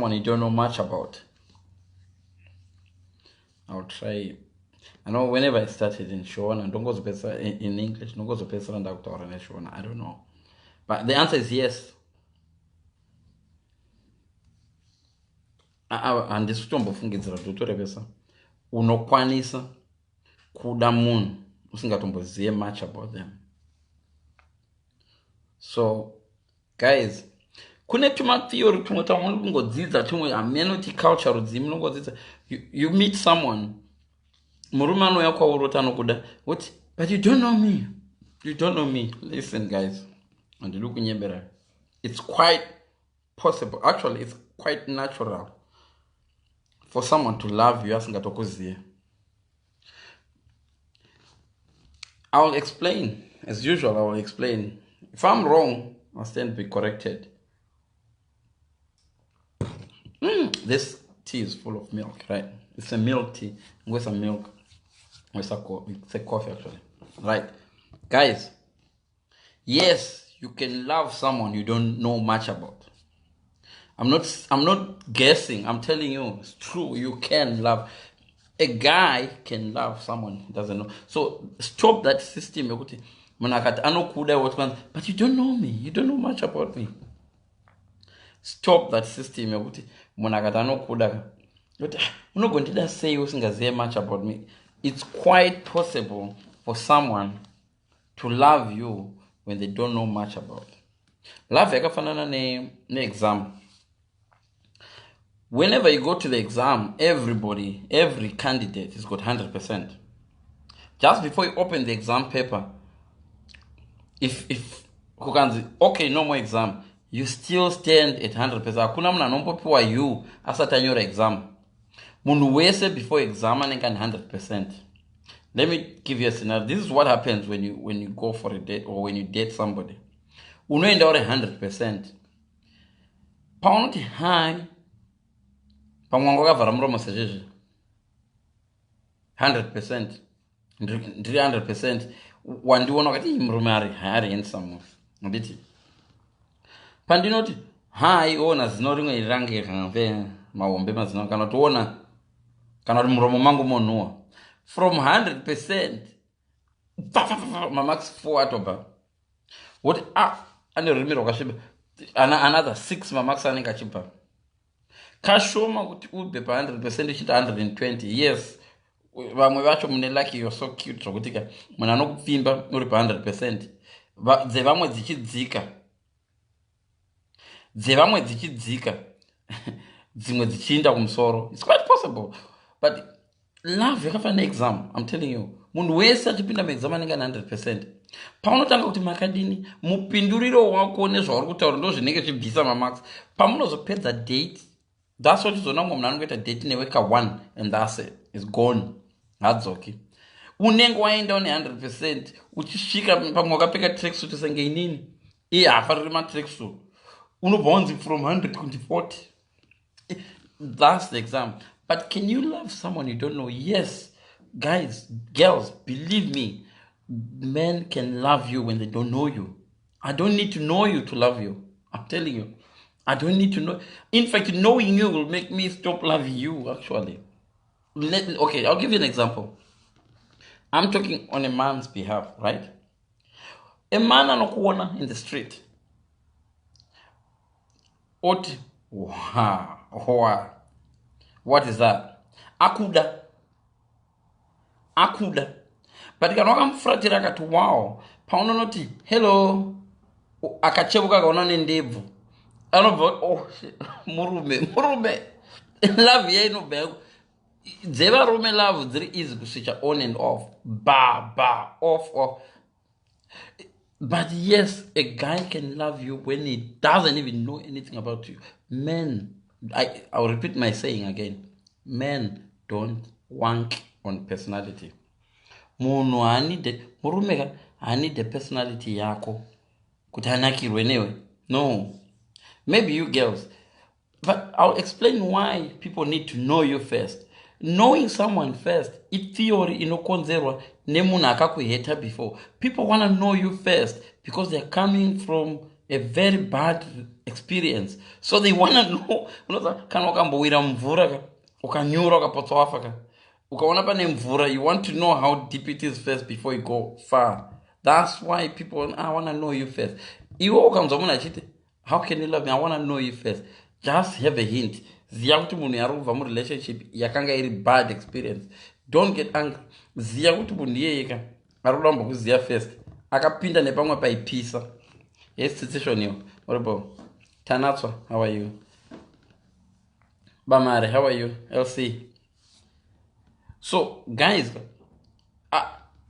Someone you don't know much about. I'll try. I know whenever I started in Shona, ndongozopedzisira in English, ndongozopedzisira ndakutaura neShona. I don't know. But the answer is yes. Handisi kutombofungidzira kuti utorevesa. Unokwanisa kuda munhu usingatombozive much about them. So guys, kune tumatheory tumwe twamuri kungodzidza tumwe hameno ti culture rudzii munongodzidza. You meet someone, murume anouya kwauri oti anokuda, woti but you don't know me, you don't know me. Listen guys, handidi kunyebera. It's quite possible, actually it's quite natural for someone to love you asingatokuzive. I will explain. As usual, I will explain. If I'm wrong, I'll stand be corrected. This tea is full of milk, right? It's a milk tea. With some milk. It's a coffee, actually. Right. Guys, yes, you can love someone you don't know much about. I'm not guessing. I'm telling you, it's true. You can love. A guy can love someone he doesn't know. So stop that system. Yekuti munhu akati anokuda, but you don't know me. You don't know much about me. Stop that system yekuti munhu akati anokuda, kuti unogondida sei usingazive much about me. It's quite possible for someone to love you when they don't know much about. Love yakafanana neexam. Whenever you go to the exam, everybody, every candidate has got 100%. Just before you open the exam paper, if kukanzi, okay, no more exam, you still stand at 100%. Hakuna munhu anombopiwa you asati anyora exam. Munhu wese before exam anenge ane 100%. Let me give you a scenario. This is what happens when you go for a date or when you date somebody. Unoenda uri 100%. Paunoti hi, pamwe wanga wakavhara muromo sezvizvi. 100%. Ndiri 100%. Wandiona wakati murume ari handsome. Nditi. Pandinoti hi, ona zino rimwe range ramve mahombe mazino kana toona kana kuti muromo mangu monhuwa. From 100% mamax 4 atobva. Woti ane rurimi rwakasviba. Another 6 mamax anenge achibva. Kashoma kuti ubve pa 100% uchiita 120. Yes, vamwe vacho mune lucky, you're so cute zvokuti ka munhu anokupfimba uri pa 100%. Dzevamwe dzichidzika. Dzevamwe dzichidzika. Dzimwe dzichiinda kumusoro. It's quite possible. But love yakafanana neexam, I'm telling you. Munhu wese achipinda muexam anenge ane 100%. Paunotanga kuti makadini, mupinduriro wako nezvauri kutaura ndo zvinenge zvichibvisa mamax. Pamunozopedza date, that's what uzoona mumwe munhu anongoita date newe ka 1 and that's it. It's gone. Hadzoki. Unenge waenda une 100% uchisvika pamwe wakapfeka tracksuit senge inini. Iye haafariri matracksuit. Unobva wanzi from 100 to 40. That's the exam. But can you love someone you don't know? Yes. Guys, girls, believe me, men can love you when they don't know you. I don't need to know you to love you. I'm telling you. I don't need to know. In fact, knowing you will make me stop loving you, actually. I'll give you an example. I'm talking on a man's behalf, right? A man anokuona in the street. Oti, wow, wow. What is that? Akuda. Akuda. But kana wakamufuratira akati, wow. Paunonoti, hello. Akachevuka akaona nendebvu. Anobva, oh, shit. Murume, murume. Love iya inobva yaku. Dzevarume love dziri easy kuswitcha on and off. Ba, ba, off, off. But yes, a guy can love you when he doesn't even know anything about you. Men, I'll repeat my saying again. Men don't wank on personality. Munhu haanide, murume ka, haanide personality yako kuti anakirwe newe. No. Maybe you girls. But I'll explain why people need to know you first. Knowing someone first, i theory inokonzerwa nemunhu akakuheta before. People want to know you first because they're coming from a very bad experience, so they wanna know. Unoza kana ukambowira mumvura ka, ukanyura, ukapotsa wafa ka, ukaona pane mvura, you want to know how deep it is first before you go far. That's why people, "I want to know you first." Iwe ukanzwa munhu achiti, "How can you love me? I want to know you first," just have a hint. Ziya kuti munhu yari kubva murelationship yakanga iri bad experience. Don't get angry. Ziya kuti munhu iyeye ka ari kuda kumbokuziya first, akapinda nepamwe paipisa. Yes, tsitsishoniwo uripo. Tanatswa, how are you? Bamare, how are you? LC. So guys,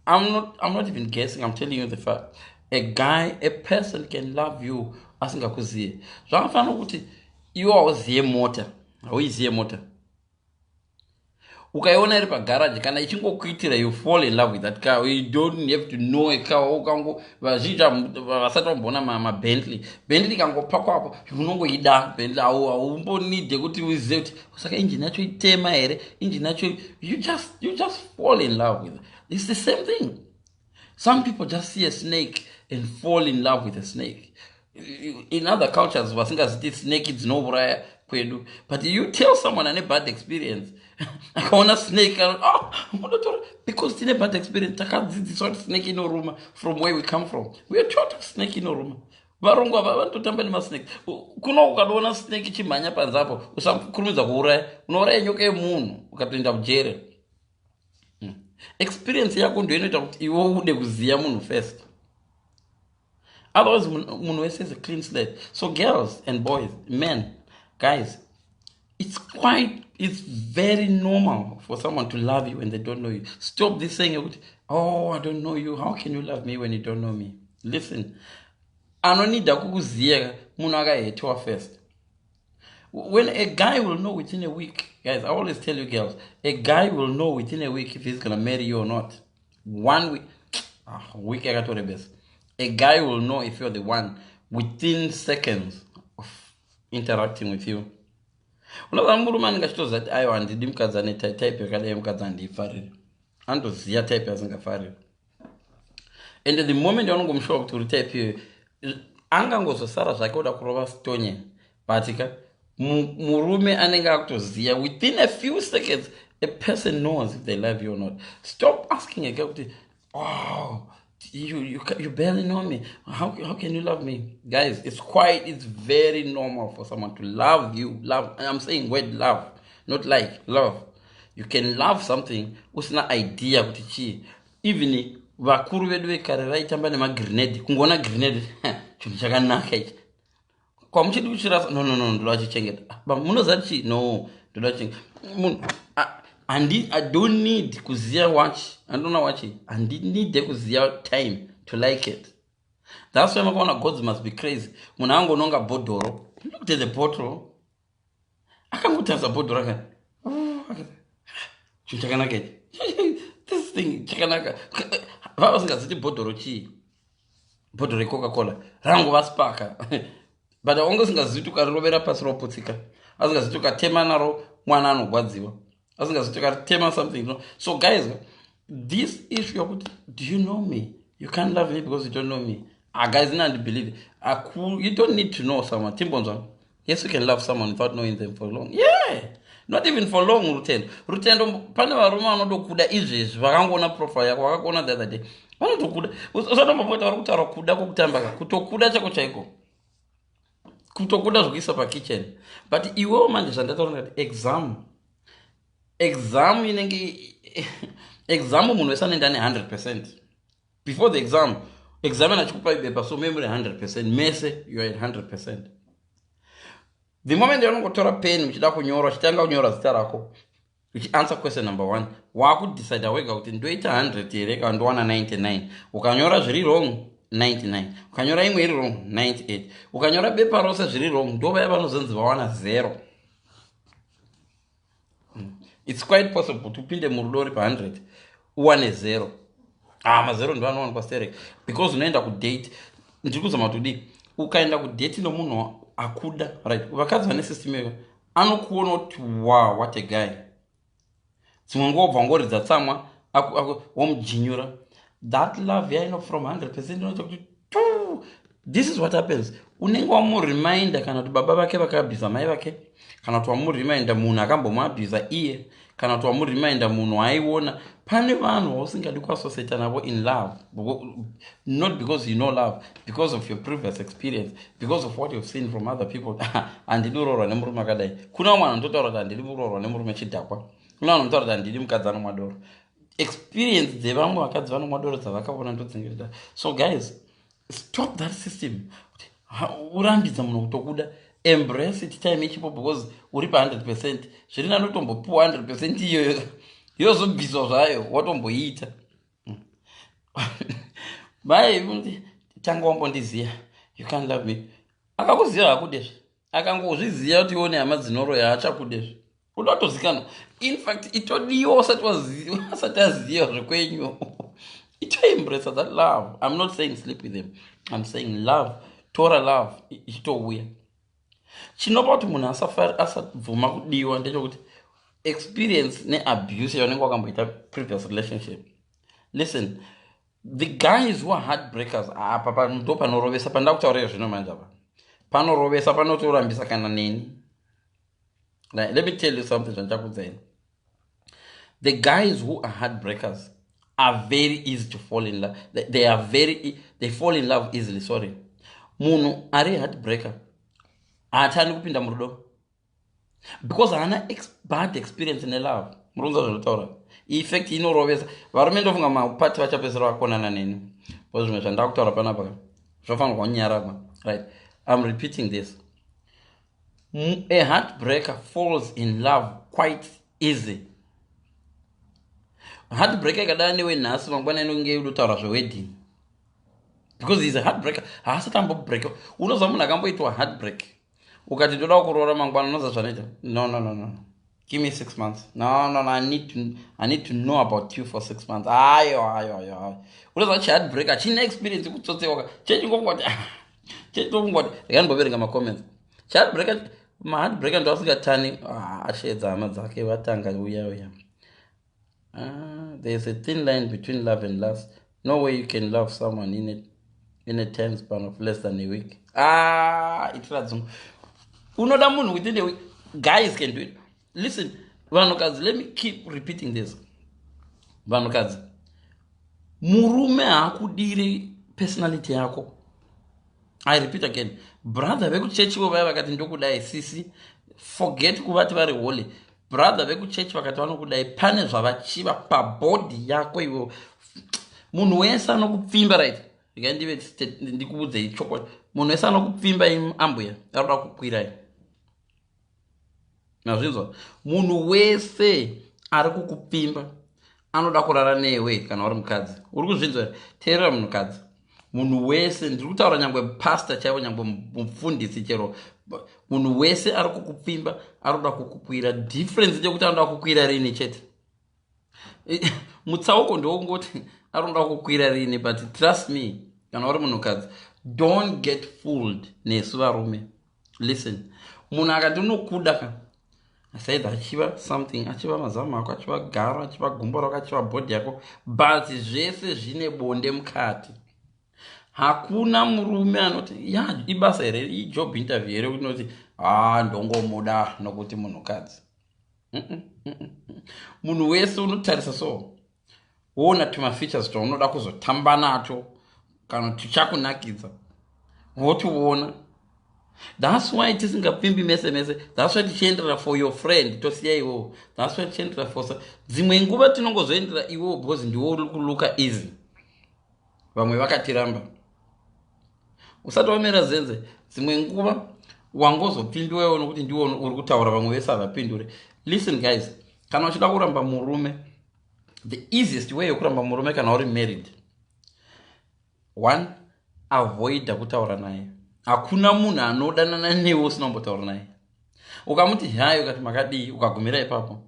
I'm not even guessing, I'm telling you the fact. A guy, a person can love you asingakuziye. Zvakafanira kuti iwe hauziye mota, hauiziye mota. Ukaiona iri pagaraji, kana ichingokuitira, you fall in love with that car. You don't have to know a car. Ukango vazhinji vasati vamboona maBentley, Bentley ikangopakwapo, unongoida Bentley. Haumbonidhe kuti uzive kuti saka injini yacho itema here, injini yacho. You just fall in love with it. It's the same thing. Some people just see a snake and fall in love with a snake. In other cultures vasingaziti snake dzinouraya, kwedu, but you tell someone ane bad experience, akaona snake, oh, unotora, because tine bad experience. Takadzidziswa kuti snake inoruma. From where we come from, we are taught snake inoruma. Varungu ava vanototamba nemasnake. Kuno ukatoona snake ichimhanya panze apo, usakurumidza kuuraya. Unouraya nyoka yemunhu, ukatoenda kujere. Experience yako ndo inoita kuti iwe ude kuziva munhu first. Otherwise munhu wese is a clean slate. So girls and boys, men, guys, it's very normal for someone to love you when they don't know you. Stop this saying yokuti, "Oh, I don't know you, how can you love me when you don't know me?" Listen, anonida kukuziya munhu akahetiwa first. When a guy will know within a week. Guys, I always tell you girls, a guy will know within a week if he's gonna marry you or not. One week. Ah, week yakatorebesa. A guy will know if you're the one within seconds of interacting with you. Unoziva murume anenge achitoziva kuti, "Aiwa, handidi mukadzi ane type yakadai, mukadzi handiifariri." Anotoziva type asingafariri, and the moment yaunongomushuwa kuti uri type iyoyo, angangozosara zvake kuda kurova stonye, but ka murume anenge akutoziva within a few seconds. A person knows if they love you or not. Stop asking a girl kuti, "Oh, you barely know me, how can you love me?" Guys, it's very normal for someone to love you. Love, I'm saying word love, not like love. You can love something usina idea kuti chii. Even vakuru vedu vekare vaitamba nemagrenade. Kungoona grenade, "Chinhu chakanaka ichi, kwamuchidi kuchirasa?" "No, no, no, ndoda chichengeta." "Munoziva chii?" "No, ndoda chichengeta." Munhu handi, I don't need kuziva watch. Andona watch, handinide kuziva time to like it. That's why makaona gods must be crazy. Munhu angononga bhodhoro, looked at the bottle, akangotarisa bhodhoro, aka, "Oh," "chinhu chakanaka ichi, this thing chakanaka." Vava vasingaziti bhodhoro chii, bhodhoro reCoca Cola rangova spaka, but wange usingazivi kuti ukarirovera pasi roputsika, asingazivi kuti ukatema naro mwana anogwadziwa, asingazivi kuti ukatema something, no. So guys, this issue yokuti, "Do you know me? You can't love me because you don't know me," ah, guys, inandibelieve. You don't need to know someone. Timbonzwa. Yes, you can love someone without knowing them for long. Yeah, not even for long. Rutendo, Rutendo, pane varume vanodokuda izvezvi, vakangoona profile yako, vakakuona the other day, vanotokuda. Usatombopota vari kutaura kuda kwokutamba ka, kutokuda chako chaiko, kutokuda zvokuisa pakitchen. But iwewo manje, zvandataura ndati exam inenge exam, munhu wese anoenda ne100 % before the exam. Examiner achikupa ibepa, so memory 100 %, mese you are at 100 %. The moment yaunongotora pen uchida kunyora, uchitanga kunyora zita rako, uchianswer question number one, waakudecida wega kuti ndoita 100 here kana ndowana 99. Ukanyora zviri wrong, 99. Ukanyora imwe iri wrong, 98. Ukanyora bepa rose zviri wrong, ndo vaya vanozonzi vawana zero. It's quite possible kuti upinde murudo uri pa100, uwane zero. Ah, mazero ndo anowanikwa sterek, because unoenda kudate. Ndiri kuzama kuti udii. Ukaenda kudate nomunhu akuda, right? Vakadzi vane system iyoyo, anokuona kuti, "Wow, what a guy." Dzimwe nguva ubva ngoridza tsamwa, womujinyura. That love yaino from 100 % inoita kuti tu. This is what happens. Unenge wamureminder kana kuti baba vake vakaabhiza mai vake, kana kuti wamureminder munhu akambomuabhiza iye, kana kuti wamureminder munhu waaiona. Pane vanhu vausingadi kuassociata navo in love, not because you know love, because of your previous experience, because of what you've seen from other people. Handidi kuroorwa nemurume akadai. Kuna vamwe vanhu vanototaura kuti handidi kuroorwa nemurume chidhakwa. Kuna vanhu vanotaura kuti handidi mukadzi anomwa doro. Experience dzevamwe vakadzi vanomwa doro dzavakaona ndodzinge. So guys, stop that system. Urambidza munhu kutokuda. Embrace it time ichipo, because uri pa100%. Zviri nani utombopiwa 100% iyoyo, yozobviswa zvayo watomboiita. Mai tanga wambondiziya. You can't love me. Akakuziva hakudezve. Akangozviziva kuti ione hama dzinoroya, achakudezve. Uda kutozikanwa. In fact, itodiwa usati aziva zvekwenyu. Itoembrace that love. I'm not saying sleep with them, I'm saying love. Tora love ichitouya. Chinopa kuti munhu asabvuma kudiwa ndechekuti experience neabuse yaunenge wakamboita previous relationship. Listen, the guys who are heartbreakers, apa ndo panorovesa panoda kutaurira zvino manje. Apa panorovesa, panotorambisa kana neni. Like, let me tell you something zvandichakudzaini. The guys who are heartbreakers are very easy to fall in love. They fall in love easily. Sorry, munhu ari heartbreaker haatani kupinda murudo because haana bad experience nelove. Murikunzwa zvinotaura? Effect inorovesa. Varume, ndofunga mapati vachapedzisira vakonana neni because zvimwe zvandava kutaura panapa zvofanirwa kunyaradzwa, right? I'm repeating this. A heartbreaker falls in love quite easy. Heartbreaker ikadana newe nhasi, mangwana inonge udotaura zvewedding because is a heartbreaker. Haasati ambobreak. Unoziva munhu akamboitwa heartbreak, ukati ndoda kuroora mangwana, unoziva zvanoita? No, no, no, no, give me 6 months. No, no, no, I need to know about you for 6 months. Ayo, ayo, ayo, ayo. Unoziva chiheartbreaker hachina experience yekutsotsewa. Chechingongoti, chechingongoti rega ndimboverenga macomments. Chiheartbreaker, maheartbreaker ndo asingatani. Ah, ashedza hama dzake, vatanga uya uya. Ah, there's a thin line between love and lust. No way you can love someone in a time span of less than a week. Ah, itira dzungu. Unoda munhu within a week. Guys can do it. Listen, vanhukadzi, let me keep repeating this. Vanhukadzi, murume haakudiri personality yako. I repeat again, brother vekuchechivo vaya vakati ndokudai, sisi, forget kuvati vari holy. Brother vekuchechi vakati vanokudai, pane zvavachiva pabody yako iwewo. Munhu wese anokupfimba, right, rega ndive ndikuudzei chokwadi. Munhu wese anokupfimba, ambuya, arikuda kukwirai. Mazvinzwa? Munhu wese ari kukupfimba anoda kurara newe kana uri mukadzi. Uri kuzvinzwa? Teerera, munhukadzi. Munhu wese ndiri kutaura, nyangwe pastor chaivo, nyangwe mufundisi chero, munhu wese ari kukupfimba ari kuda kukukwira. Difference ndekuti anoda kukwira rini chete. Mutsauko ndewongoti ari kuda kukwira rini. But trust me, kana uri munhukadzi, don't get fooled nesu varume. Listen, munhu akati unokuda ka, asaidha achiva something, achiva mazamu ako, achiva garo, achiva gumbo rako, achiva body yako, but zvese zvine bonde mukati. Hakuna murume anoti ya ibasa here, ijob interview here, kunoti ha ndongomuda nokuti munhukadzi. Munhu wese unotarisa, so woona tumafeatures twaunoda kuzotamba nato kana tuchakunakidza, wotiona. That's why tisingapfimbi mese mese. That's why tichiendera for your friend, tosiya iwowo. That's why tichiendera for dzimwe nguva tinongozoendera iwowo because ndiwo uri kulooka easy. Vamwe vakatiramba. Usati wamera zenze, dzimwe nguva wangozopfimbiwewo nokuti ndiwo uri kutaura, vamwe vese havapindure. Listen guys, kana uchida kuramba murume, the easiest way yekuramba murume kana uri married, one, avoida kutaura naye. Hakuna munhu anodanana newe usina kumbotaura naye. Ukamuti hai, ukati makadii, ukagumira ipapo.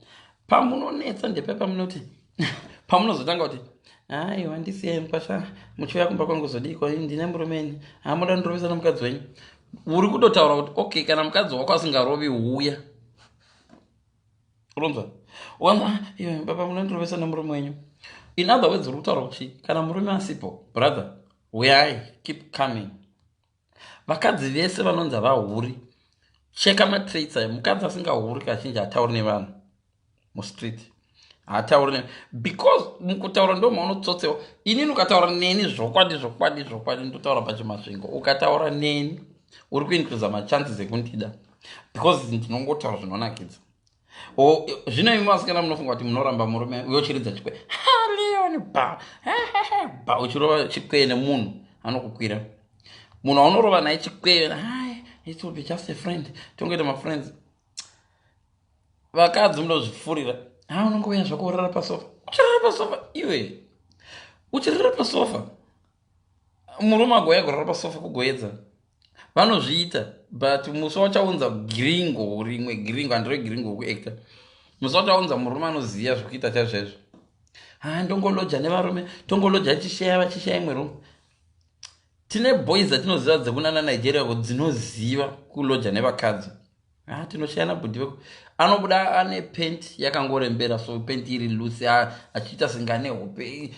Pamunonetsa ndepe pamunoti, pamunozotanga kuti aiwa, ndisiyai mupasha, muchiuya kumba kwangu zodiko? Ndine murumeni, hamuda ndirovesa nomukadzi wenyu. Uri kutotaura kuti okay, kana mukadzi wako asingarovi, huya uronzwa. Ukanza iwe baba, munondirovesa nemurume wenyu. In other words, uri kutaura kuti kana murume asipo, brother, uyai, keep coming. Vakadzi vese vanonzi havahuri, cheka matraits ayo. Mukadzi asingahuri kazhinji hatauri nevanhu mustreet, haatauri ne, because mukutaura ndo maunotsotsewa. Inini ukataura neni zvokwadi, zvokwadi, zvokwadi, ndotaura pachimasvingo. Ukataura neni uri kuincreasa machances ekundida, because ndinongotaura zvinonakidza. Zvino imi vasikana munofunga kuti munoramba murume uyo uchiridza chikwe, "Leon ba ba," uchirova chikwe nemunhu anokukwira, munhu aunorova naye chikwe, "Hi, it will be just a friend, tongoita mafriends." Vakadzi munozvifurira. Ha, unongouya zvako urara pasofa, uchirara pasofa iwe, uchirara pasofa. Murume agoya kurara pasofa kugoedza, vanozviita. But musi wachaunza gringo, rimwe gringo, handire gringo wekuacta, musi wachaunza murume anoziva zvekuita chaizvaizvo. Ha, ndongoloja nevarume, tongoloja achisheya, vachisheya imwe room. Tine boys dzatinoziva dzekunana Nigeria ko dzinoziva kuloja nevakadzi. Ha, tinoshayana bhudhi veko, anobuda ane pent yakangorembera, so pent iri loose, achiita senge ane hope.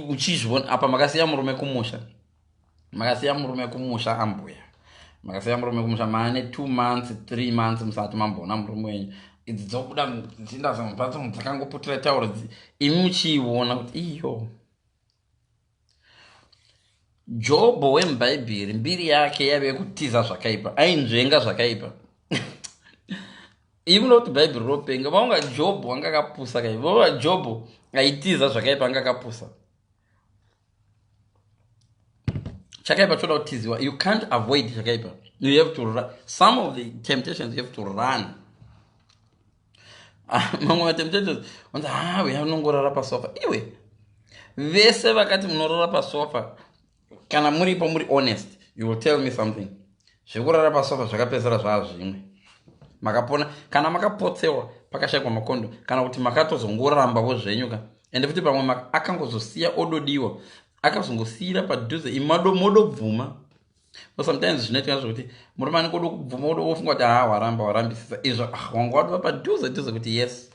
Uchizviona apa makasiya murume kumusha, makasiya murume kumusha, ambuya, makasiya murume kumusha, maane 2 months, 3 months musati mamboona murume wenyu. Idzi dzobuda dzichienda mumbatso dzakangoputira tauro, imi muchiiona kuti iyo. Jobho wemubhaibheri, mbiri yake yaive yekutiza zvakaipa, ainzvenga zvakaipa. Imi munoti bhaibheri ropenga, vaunga Jobho anga akapusa kai? Vova Jobho aitiza zvakaipa anga akapusa. Chakaipa choda kutiziwa. You can't avoid chakaipa. You have to run. Some of the temptations you have to run. Mamwe matemptations onzi, "Ha, uya unongorara pasofa iwe." Vese vakati munorara pasofa, kana muripo muri honest, you will tell me something. Zvekurara pasofa zvakapedzisira zvaa zvimwe, makapona kana makapotsewa, pakashayikwa makondo, kana kuti makatozongorambavo zvenyu ka. Ende futi pamwe akangozosiya ododiwa, akazongosiyira padhuze, imado modobvuma. But sometimes zvinoitika zvekuti murume anenge odo kubvuma, odo ofunga kuti, "Ha, waramba, warambisisa." Izvo, ah, wanga wadova padhuze dhuze kuti yes.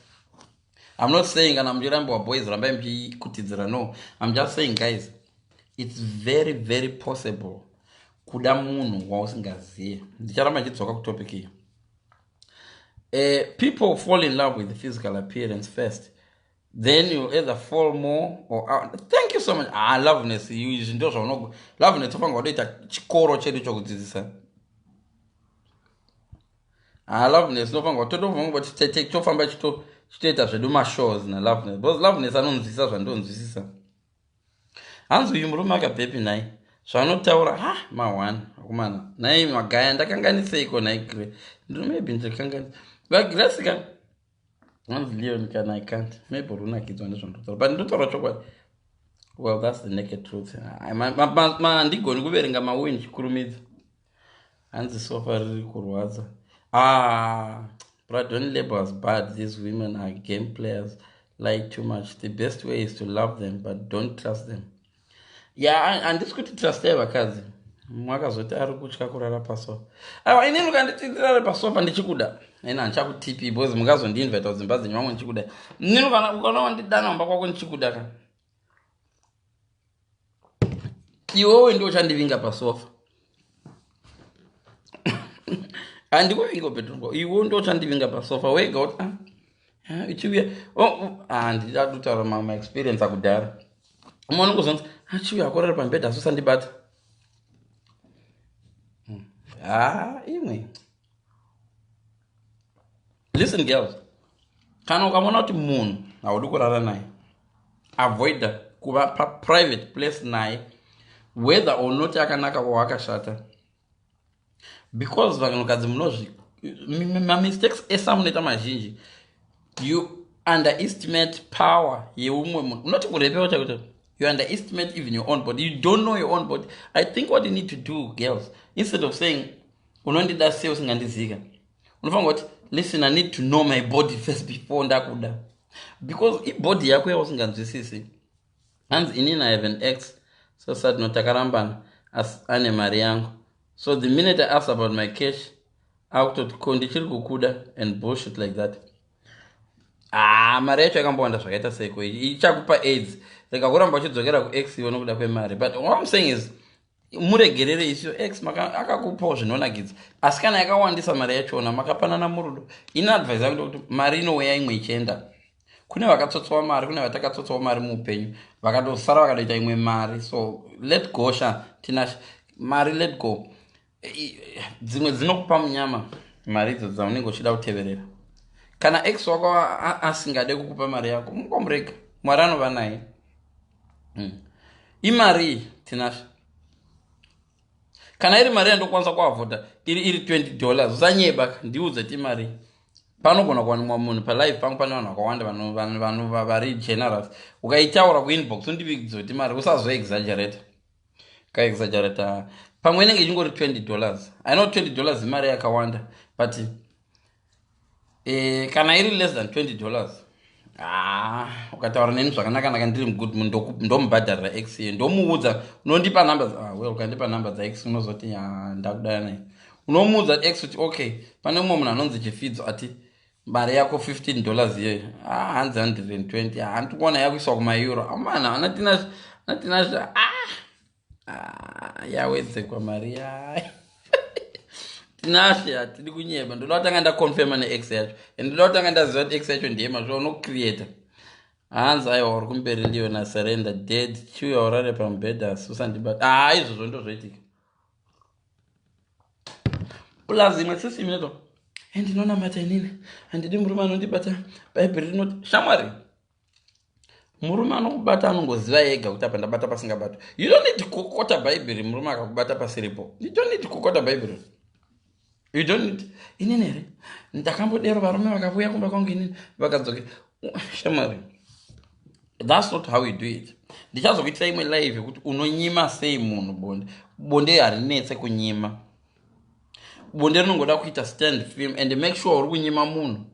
I'm not saying kana muchirambiwa, boys, rambai muchikutidzira. No, I'm just saying, guys, it's very, very possible kuda munhu wausingazivi. Ndicharamba ndichidzoka kutopic iyi. People fall in love with the physical appearance first, then you either fall more or out. Thank you so much. Ah, Loveness, izvi ndo zvaunogo. Loveness, tofanira kutoita chikoro chedu chokudzidzisa. Ah, Loveness, tofanira totofamba, tofamba chitoita zvedu mashows naLoveness, because Loveness anonzwisisa zvandonzwisisa. Hanzi uyu murume akabvepi nhai, zvaanotaura? Ha, ma1 akomana, nhai magaya, ndakanganiseiko nhai? Maybe ndikanganisa vagrasika. Hanzi Leon, kana I can't, maybe uri unakidzwa nezvandotaura, but ndotaura chokwadi. Well, that's the naked truth. Handigoni kuverenga mauyi ndichikurumidza. Hanzi sofa riri kurwadza. Ah, but don't label us bad. These women are game players, like too much. The best way is to love them but don't trust them. Ya, handisi kuti trustai vakadzi. Mwakazoti ari kutya kurara pasofa. Aiwa, inini ukanditi ndirare pasofa ndichikuda, ini handichakutipi, because mungazondiinvita kudzimba dzenyu vamwe ndichikuda. Inini ukaona wandidana mumba kwako ndichikuda ka, iwewe ndiwo uchandivinga pasofa. Handikuvinga bedroom, iwe ndo uchandivinga pasofa wega kuti, ah, ah, ichiuya. Handida kutaura maexperience akudhara. Umwe unongozonzi, "Achiuya akorera pamubhedha, asi usandibata." Ha, imwe, listen girls, kana ukaona kuti munhu haudi kurara naye, avoida kuva paprivate place naye, whether or not akanaka or akashata, because vanhukadzi munozvi mamistakes ese amunoita mazhinji, you underestimate power yeumwe munhu. Unoti kurepewa chakuti you underestimate even your own body. You don't know your own body. I think what you need to do, girls, instead of saying, "Unondida sei usingandizika?" unofanira kuti, "Listen, I need to know my body first before ndakuda," because ibody yako yausinganzwisisi. Hanzi inini I have an ex, so sad. No, takarambana, asi ane mari yangu. So the minute I ask about my cash, akutoti, "Ko ndichiri kukuda?" and bullshit like that. Ah, mari yacho yakambowanda zvakaita seiko? Ichakupa AIDS. Rega kuramba uchidzokera kuex iwe nokuda kwemari. But what I'm saying is, Muregerere isiyo ex akakupawo zvinonakidza, asi kana yakawandisa mari yachona, makapanana murudo. Ini advice yangu ndekuti mari inouya, imwe ichienda. Kune vakatsotsowa mari, kune vatakatsotsowa mari muupenyu, vakatosara vakatoita imwe mari. So let go sha, Tinashe. Mari, let go. Dzimwe dzinokupa munyama mari idzo dzaunenge uchida kuteverera. Kana ex wako asingade kukupa mari yako, mungomurega, Mwari anova naye. Imari, Tinashe, kana iri mari yandokwanisa kuavhota, iri $20, usanyeba, ndiudze ti mari. Panogona kuwanikwa munhu palive pangu, pane vanhu vakawanda vari generous. Ukaitaura kuinbox, undivigidze kuti mari, usazoexaggerata. Ukaexaggerata, pamwe inenge ichingori $20. I know $20 imari yakawanda, but kana iri less than $20, ah, ukataura neni zvakanaka-naka, ndiri mugood, ndomubhadharira ex iye, ndomuudza unondipa number. Ah, well, ukandipa number dzaex, unozoti ndakudaya naye. Unomuudza ex kuti okay, pane mumwe munhu anonzi Chifidzo ati mari yako $15 iyoyo. Ah, hanzi 120, handiri kuona yakuiswa kumaeuro. Amana, anatinazve, ah, yawedzekwa mari yayo. Tinashe, hatidi kunyeba. Ndoda kutanga ndaconfirma neex yacho, and ndoda kutanga ndaziva kuti ex yacho ndiye mazvo unocreata. Hanzi aiwa, uri kumberi Leona, surrender dead, chiuya urare pamubhedha, asi usandibata. Ah, izvozvo ndozvoitika. Plus imwe system inoto, ndinonamata inini, handidi murume anondibata, Bhaibheri rinoti. Shamwari, murume anokubata anongoziva ega kuti apa ndabata pasingabatwa. You don't need kuquota Bhaibheri. Murume akakubata pasiripo, you don't need kuquota Bhaibheri, you don't need. Inini here ndakambodero, varume vakavuya kumba kwangu, inini vakadzoke. Shamwari, that's not how you do it. Ndichazokuitira imwe live yekuti unonyima sei munhu bonde. Bonde harinetse kunyima. Bonde rinongoda kuita stand firm and make sure uri kunyima munhu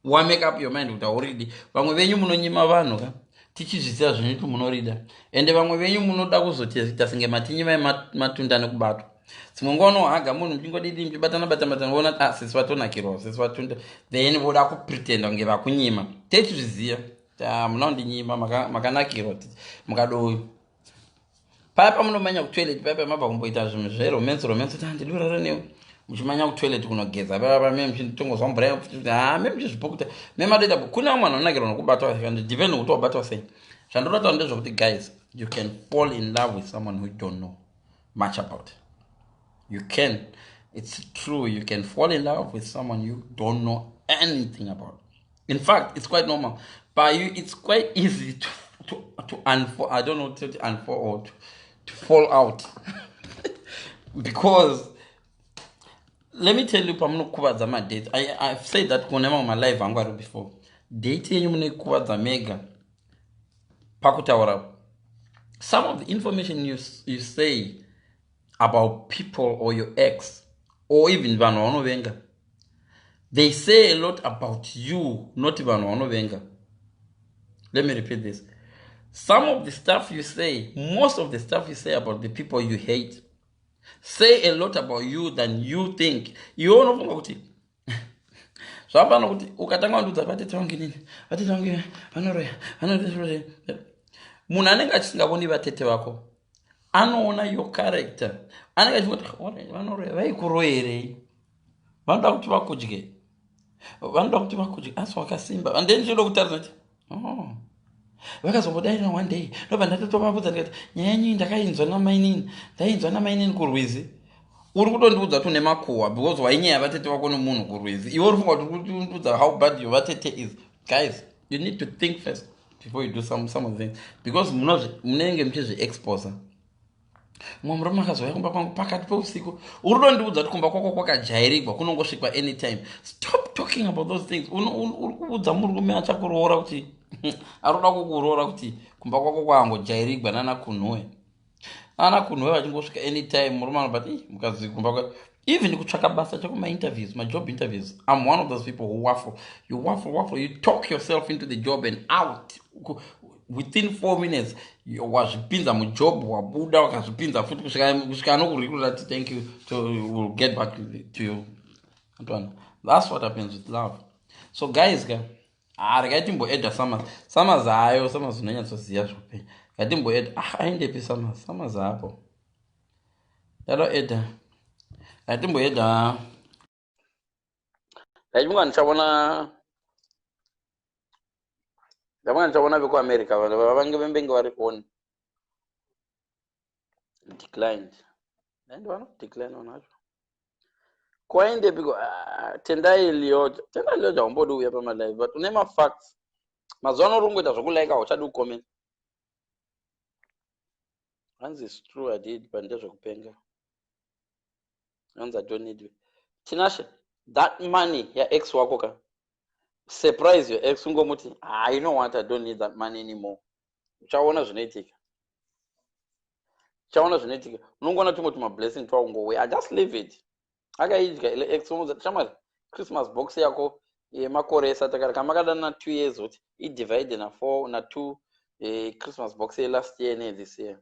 wamake up your mind kuti hauridi. Vamwe venyu munonyima vanhu ka, tichizviziva zvenyu kuti munorida, ende vamwe venyu munoda kuzoita senge matinyima ematunda nekubatwa. Dzimwe nguva unohaga munhu, muchingodidi, muchibatana batana batana, voona, ah, sisi vatonakirwa, sisi vatunda, then voda kupretenda kunge vakunyima. Techizviziva, muna kundinyima, makanakirwa, mukadoi paya pamunomanya kutoilet, paya pamabva kumboita zvinhu zveromance romance, kuti handidi kurara newe, muchimanya kutoilet kunogeza, paya pame muchitongozwa mvura, ha, me muchizvipokuta, me matoita. Kune vamwe vanhu vanonakirwa nokubatwa, depend nokuti wabatwa sei. Zvandoda ndezvekuti, guys, you can fall in love with someone who you don't know much about. You can, it's true, you can fall in love with someone you don't know anything about. In fact, it's quite normal, but it's quite easy to unfall, I don't know, to unfall or to fall out, because let me tell you, pamunokuvadza madate, I've said that kune mamwe malive angu ari before, date yenyu munoikuvadza mega pakutaura some of the information you say about people or your ex or even vanhu vaunovenga. They say a lot about you, not vanhu vaunovenga. Let me repeat this. Some of the stuff you say, most of the stuff you say about the people you hate say a lot about you than you think. Iwe unofunga kuti zvafana kuti ukatanga kundiudza vatete vangu, inini vatete vangu vanoroya, vanoroya, munhu anenge achisingavoni vatete vako anoona your character, anenge achingoti vanoroya, vaikuroyerei? Vanoda kuti vakudye, vanoda kuti vakudye, asi wakasimba. And then chinoda kutarisa kuti, oh, vakazombodairira one day, ndobva ndatotovabudza ndikati nyaya yenyu ndakainzwa namainini, ndainzwa namainini kurwizi. Uri kutondiudza kuti une makuhwa because wainyaya vatete vako nemunhu kurwizi. Iwe uri funga kuti uri how bad your vatete is. Guys, you need to think first before you do some of the things, because munenge muchizviexposa. Mumwe murume akazouya kumba kwangu pakati peusiku. Uri kutondiudza kuti kumba kwako kwakajairigwa, kunongosvikwa anytime. Stop talking about those things. Uri kuudza murume achakuroora, kuti ari kuda kukuroora, kuti kumba kwako kwaangojairigwa nana kunhuwe, ana kunhuwe vachingosvika anytime. Murume anobati mukadzi kumba kwa, even kutsvaka basa chekumainterviews, majob interviews, I'm one of those people who waffle. You waffle, waffle, you talk yourself into the job and out within 4 minutes. Wazvipinza mujob, wabuda, wakazvipinza futi kusvika anokurecruita ti thank you, will get back to you. Antwana, that's what happens with love. So guys ka, ah, regai timboedha Summers. Summers hayo, Summers unonyatsoziva zvoupenyu. Ngatimboedha. Ah, aendepi Summers? Summers hapo. Ndatoedha, hatimboedha. Ndaifunga ndichaona, ndafunga ndichaona vekuAmerica vange vembenge vari on. Declined. Ndaindiwana decline vanhu vacho. Kwaendepiko? Ah, Tendai Lioja, Tendai Lioja haumbodi uya pamalive, but une mafacts. Mazuva ano uri kungoita zvokulaika, hauchadi kucomment. Hanzi it's true, I did, but ndezvekupenga. Hanzi I don't need you. Tinashe, that money yaex wako ka, surprise your ex, ungomuti, "Ah, you know what, I don't need that money anymore." Uchaona zvinoitika, uchaona zvinoitika. Unongoona tumwe tumablessing twakungouya. I just leave it. Akaidya ile ex, unoudza, "Shamwari, Christmas box yako yemakore ese atakara kamakadana 2 years, kuti idivide na4 na2, Christmas box yelast year nethis year,"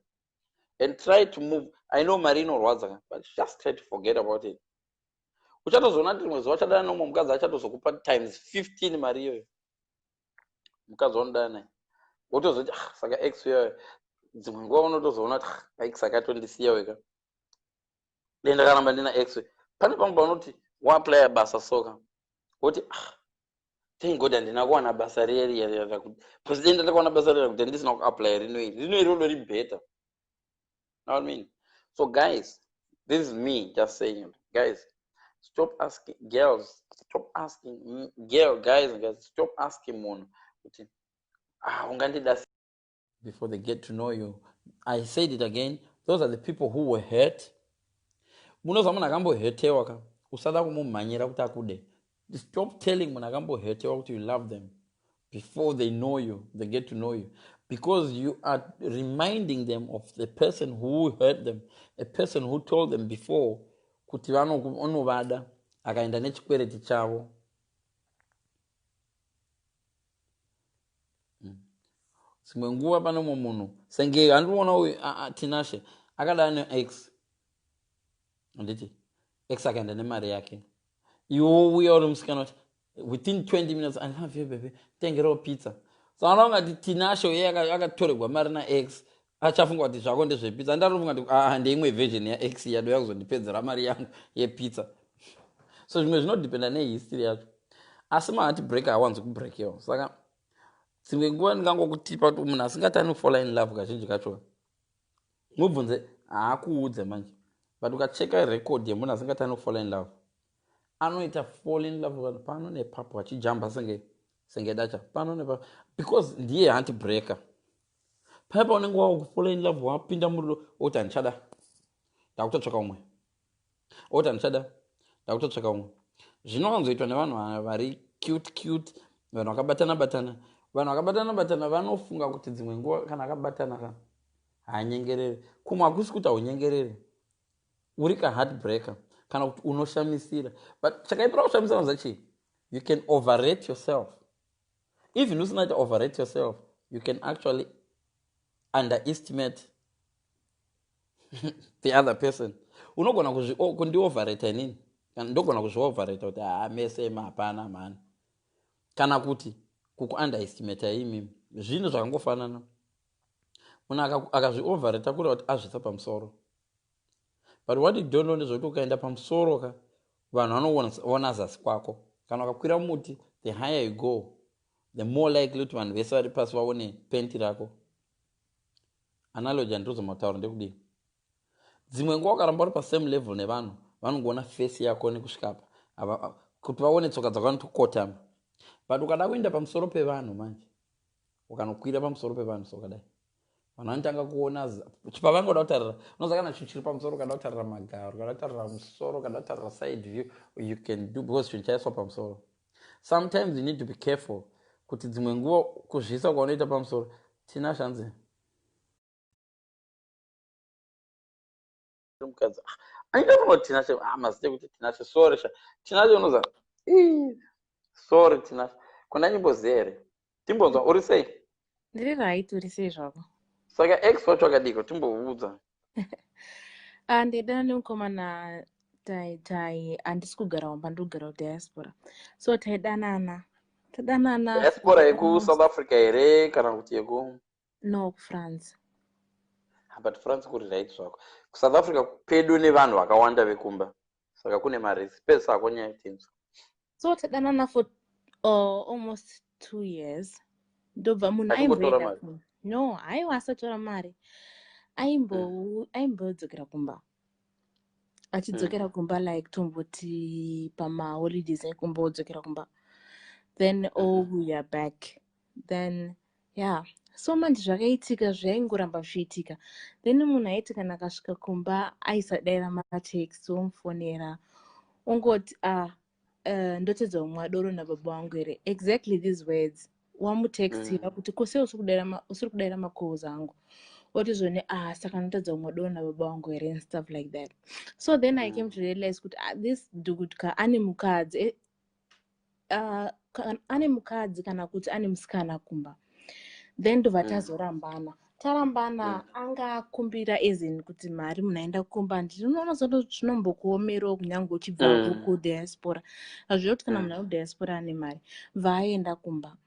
and try to move. I know mari inorwadza, but just try to forget about it. Uchatozoona kuti rimwe zuva uchadana nomumwe mukadzi, achatozokupa times 15 mari iyoyo mukadzi waunodana naye. Wotozoti, "Ah, saka ex iyoyo." Dzimwe nguva unotozoona kuti, "Ah, ex akatondisiya weka, dai ndakaramba ndina ex." Pane pamwe paunoti waaplya basa soka, woti, "Ah, thank God handina kuwana basa riya riya riya, because dai ndakawana basa riya kuti ndisina kuapply rino iri, rino iri rodori better." Know what I mean? So guys, this is me just saying, guys, stop asking girls, stop asking girl, guys, guys, stop asking munhu kuti, "Ah, ungandida," before they get to know you. I said it again, those are the people who were hurt. Munozva munhu akambohetewa ka, usada kumumhanyira kuti akude. Stop telling munhu akambohetewa kuti you love them before they know you, they get to know you, because you are reminding them of the person who hurt them, a person who told them before kuti vanovada, akaenda nechikwereti chavo. Dzimwe nguva pane mumwe munhu senge handiona uyu Tinashe akadana neex, handiti? Ex akaenda nemari yake. Iwo uya uri musikana kuti within 20 minutes, "I love you baby, tengerewo pizza." Saka ungati Tinashe uye akatoregwa mari naex achafunga kuti zvako ndezvepizza. Andatofunga kuti, "Ah, ndeimwe version yaex yadoya kuzondipedzera mari yangu yepizza." So zvimwe zvinodependa nehistory yacho, asi maheartbreak hawanzi kubreakewa. Saka dzimwe nguva ndingangokutipa kuti munhu asingatani kufall in love kazhinji kacho, mubvunze, haakuudze manje. But ukacheka record yemunhu asingatani kufall in love, anoita fall in love pano nepapo, achijamba senge dacha pano nepapo, because ndiye heartbreaker. Paya paunenge wakufall in love, wapinda murudo, oti, "Handichada, ndakutotsvaka umwe," oti, "Handichada, ndakutotsvaka umwe." Zvinowanzoitwa nevanhu vari cute cute, vanhu vakabatana batana. Vanhu vakabatana batana vanofunga kuti dzimwe nguva kana akabatana ka haanyengereri. Kumwe hakusi kuti haunyengereri, uri kaheartbreaker kana kuti unoshamisira. But chakaipira kushamisira noza chii? You can overrate yourself. Even usina ita overrate yourself, you can actually underestimate the other person. Unogona kundioverrata inini, ndogona kuzvioverrata kuti haa, mese hapana mhani, kana kuti kukuunderestimata imimi. Zvinhu zvakangofanana. Munhu akazvioverrata kureva kuti azvisa pamusoro. But what you don't know ndezvekuti ukaenda pamusoro ka, vanhu vanoona zasi kwako. Kana ukakwira muti, the higher you go, the more likely kuti vanhu vese vari pasi vaone penti rako. Analogy handirizomautaura ndekudii. Dzimwe nguva ukaramba uri pasame level nevanhu, vanongoona face yako nekusvika apa, kuti vaone tsoka dzako vanotokotama. But ukada kuenda pamusoro pevanhu manje, ukanokwira pamusoro pevanhu, so kadai vanhu vanotanga kuona pavangoda kutarira. Unoza kana chinhu chiri pamusoro, ukada kutarira magaro, ukada kutarira musoro, ukada kutarira side view, you can do, because chinhu chaiswa pamusoro. Sometimes you need to be careful kuti dzimwe nguva kuzviisa kwaunoita pamusoro. Tina shanzi mukadzi aindafunga kuti Tinashe, ah, mazita ekuti Tinashe. Sorry sha, Tinashe, unoza, sorry Tinashe, kuna nyimboziya here? Timbonzwa, uri sei? Ndiri right, uri sei zvako? Saka ex wacho akadiko? Timboudza. Ah, ndaidana nemukomana, tai handisi kugara mumba, ndiri kugara kudiaspora, so taidanana, tadanana. Diaspora yekuSouth Africa here kana kuti yeku No, kuFrance. But France kuri right zvako. KuSouth Africa pedu nevanhu vakawanda vekumba, saka kune marisk. Pedzisako nyaya tinzwa. So tadanana for almost 2 years. Ndobva munhu Achimbotora aimboenda mari? No, haiwa, asatora mari. Aimbodzokera kumba, achidzokera kumba like tomboti pamaholidays ekumba odzokera kumba, then ouya back. Then yeah, so manje zvakaitika zvaingoramba zvichiitika. Then munhu aiti kana akasvika kumba aisadaira matext, womufonera ongoti, "Ah, ndotedza kumwa doro nababa vangu here?" Exactly these words. Wamutextira kuti, "Kose usiri kudaira macalls angu?" Oti zvone, "Ah, saka ndotadza kumwa doro nababa vangu here?" and stuff like that. So then I came to realize kuti, ah, this dude ka ane mukadzi, ane mukadzi kana kuti ane musikana kumba. Then ndobva tazorambana. Tarambana, anga akumbira ezin kuti mari munhu aenda kumba. Ndinoona zoto zvinombokuomerawo kunyange uchibva kudiaspora. Hazvivo kuti kana munhu ari kudiaspora ane mari. Bva aenda kumba,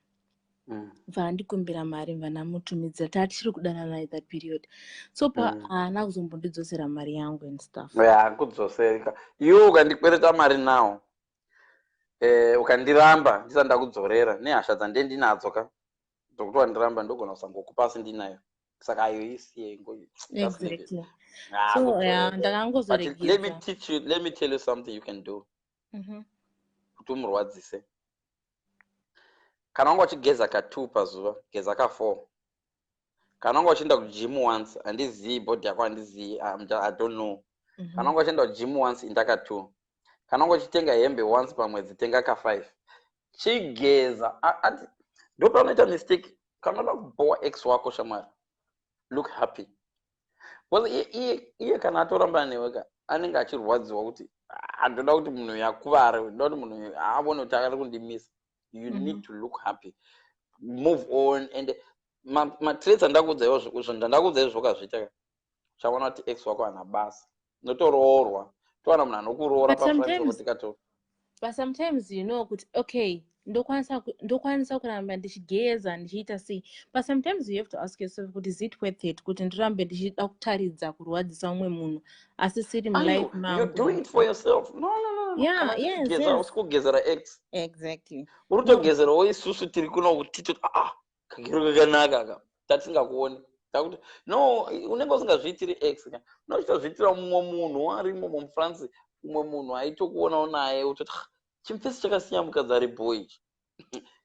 bva andikumbira mari, bva ndamutumidzira. Tatichiri kudanana at that period. So pa haana kuzombondidzosera mari yangu and stuff. Ya, kudzosereka. Iwe ukandikwereta mari nawo, ukandiramba ndisati ndakudzorera, nehasha dzande ndinadzo ka dzokuti wandiramba, ndogona kusangokupa asi ndinayo. Saka ayo isiye, just leave it. Exactly. Ah, So yeah, kudzorera. But let me ndakangozoregedza. teach you, let me tell you something you can do kuti umurwadzise. Kana wanga uchigeza ka2 pazuva, geza ka4. Kana wanga uchienda kugym once, handizii body yako, handizii, I don't know. Kana wanga uchienda kugym once, inda ka2. Kana wanga uchitenga hembe once pamwedzi, tenga ka5. Chigeza. Ndo paunoita mistake. Kana uda kubhowa ex wako, shamwari, look happy, because iye kana atoramba newe ka, anenge achirwadziwa kuti, "Ah, ndoda kuti munhu uyu akuvare, ndoda kuti munhu uyu aone kuti ari kundimisa." You need to look happy, move on. And matraits andakuudza izvo, ndandakuudza izvo, ukazviita ka, uchaona kuti ex wako hana basa. Notoroorwa, towana munhu anokuroora. But sometimes Tikato But sometimes you know kuti okay, ndokwanisa kuramba ndichigeza, ndichiita sei, but sometimes you have to ask yourself kuti, is it worth it kuti ndirambe ndichida kutaridza kurwadzisa umwe munhu asisiri mulife You're mangu? doing it for yourself. No. Yeah. Kana uchigeza, usi kugezera ex. Uri No. kutogezerawo isusu tiri kuno tito, ah, kagero kakanaka ka tatingakuoni. Takuti no, unenge usingazviitiri ex ka, unochitozviitira mumwe munhu arimo muFrance, umwe munhu aitokuonawo naye utoti, "Ah, chimufesi chakasiya mukadzi ari boy ichi,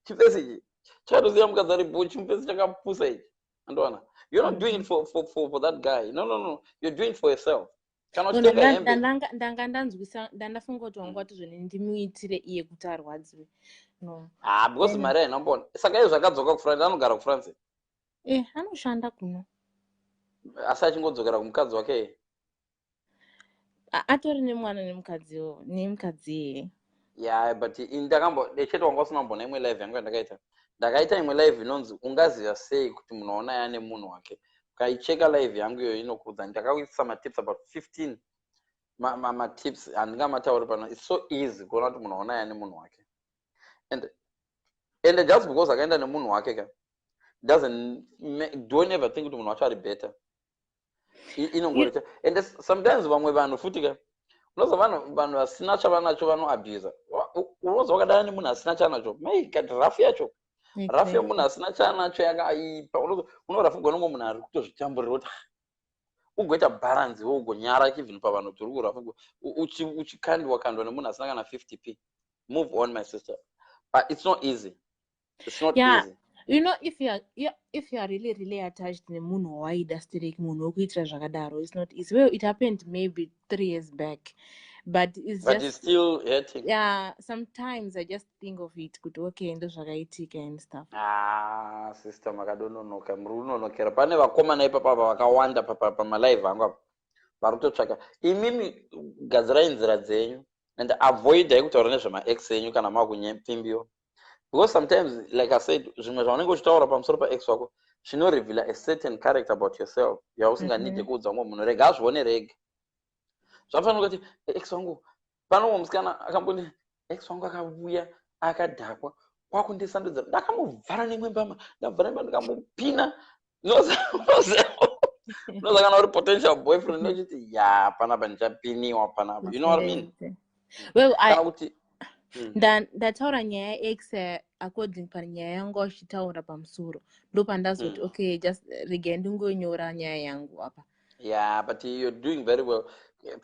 chimufesi ichi chakatosiya mukadzi ari boy, chimufesi chakapusa ichi." Andowana, you're not doing it for that guy. No, you're doing it for yourself. Kana No, uchitenga hembe ndanga ndanzwisa, ndandafunga kuti wanga wati zvone ndimuitire iye kuti arwadziwe. No. Ah, because Then mari haina mbona. Saka iye zvakadzoka kuFrance, anogara kuFrance? Eh, anoshanda kuno. Asi achingodzokera kumukadzi wake? Atori nemwana nemukadziwo, nemukadzi iye. Yeah, but ndakambo chete wanga usina kumbona imwe live yangu yandakaita. Ndakaita imwe live inonzi "Ungaziva sei kuti munhu waona ane munhu wake?" Ukaicheka live yangu iyoyo, inokuudza. Ndakaisa matips about 15 matips, handingamatauri pano. It's so easy kuona kuti munhu waona ane munhu wake. And just because akaenda nemunhu wake ka, doesn't don't ever think kuti munhu wacho ari better. Inongorita. And sometimes vamwe vanhu futi ka, unoziva vanhu vasina chavanacho vanoabusa. Unoziva wakadana nemunhu asina chanacho, mai kati rafu yacho, rafu yemunhu asina chanacho yakaipa. Unorafugwa nomwe munhu ari kutozvitamburira kuti, "Ah," ugoita balance wo, ugonyara even pavanhu kuti uri kurafugwa, uchikandwa kandwa nemunhu asina kana 50 p. Move on, my sister, but it's not easy, it's not easy. You know, if you are, yeah, if you are really really attached nemunhu wawaida stereki, munhu wekuitira zvakadaro, it's not easy. Well, it happened maybe 3 years back, but it's But just it's still hurting. Yeah, sometimes I just think of it kuti okay, ndo zvakaitika and stuff. Ah, sister, makadononoka, muri kunonokera. Pane vakomana ipapa apa vakawanda pamalive angu apa vari kutotsvaka imimi. Gadzirai nzira dzenyu and avoidai kutaura nezvemaex enyu kana makunyepfimbiwa, because sometimes, like I said, zvimwe zvaunenge uchitaura pamusoro paex wako zvinoreveala a certain character about yourself yausinganidhe kuudza umwe munhu. Rega azvione rega. Zvafanira kuti ex wangu, pano umwe musikana akamboti ex wangu akauya akadhakwa kwakundisandudzira, ndakamuvhara nemwe mbama, ndabvara nemba, ndikamupina. Unoza kana uri potential boyfriend, unochiti, "Ya, panapa ndichapiniwa panapa." You know what I mean? Well, Kana kuti Ndataura nyaya yeex according panyaya yangu achitaura pamusoro, ndopandazoti, "Okay, just regai ndingonyora nyaya yangu apa." Yeah, but you're doing very well.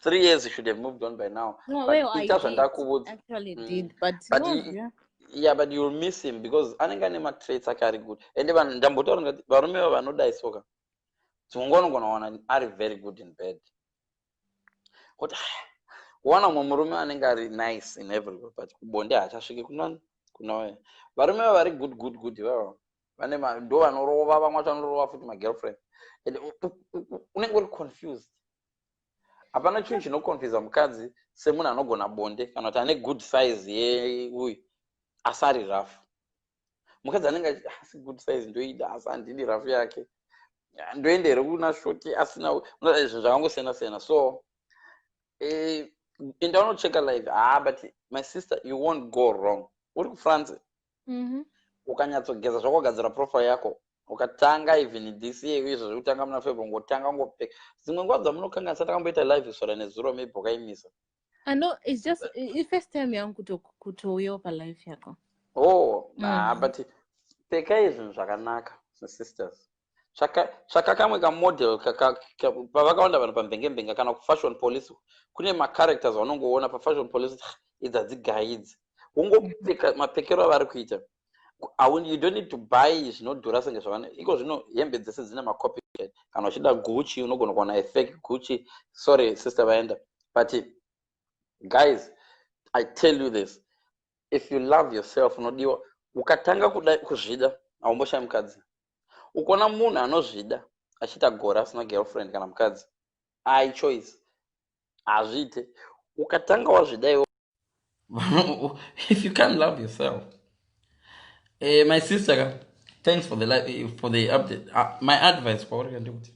3 years, you should have moved on by now. No, But well, I ita did zvandakuudza. Actually did, but, But no, yeah. Yeah, but you'll miss him because anenge ane matraits ake ari good. Ende vanhu ndambotaura ngati varume vanodai soka, dzimwe nguva unogona kuwana ari very good in bed, kuti kuwana mumwe murume anenge ari nice in every way, but kubonde haachasviki kunani kuna varume vari good, good, good. Ivavo vane ndo vanorova vamwe vacho, vanorova futi magirlfriend, and unenge uri confused. Hapana chinhu chinoconfusa mukadzi semunhu anogona bonde kana kuti ane good size yeuyu asi ari rough. Mukadzi anenge achi, "Asi good size ndoida, asi handidi rough yake. Ndoenda here kuna short asina?" Zvinhu zvakangosiyana siyana. So enda unocheka live. Ah, but my sister, you won't go wrong. Uri kuFrance, ukanyatsogeza zvakugadzira profile yako, ukatanga even this year, izvo zvekutanga muna February, ngotanga ngopfeka. Dzimwe nguva dzamunokanganisa, takamboita live sora nezuro, maybe wakaimisa. I know, it's just first time yangu kutouyawo palive yako. Oh, ah, but pfekai zvinhu zvakanaka, sisters. Tsvaka kamwe kamodel pavakawanda vanhu pamvenge, kana kuFashion Police kune macharacters vanongoona paFashion Police. Idzi hadzigayi idzi. Wongopfeka mapfekero avari kuita. You don't need to buy zvinodhura senge zvavana iko zvino. Hembe dzese dzine macopycat. Kana uchida Gucci, unogona kuwana afake Gucci. Sorry, sister vaenda. But guys, I tell you this, if you love yourself, unodiwa. Ukatanga kuda kuzvida, haumboshaya mukadzi. Ukaona munhu anozvida achiita gore asina girlfriend kana mukadzi, i choice, hazviite. Ukatanga wazvida iwe, if you can't love yourself. My sister ka, thanks for the update. My advice kwauri ndekuti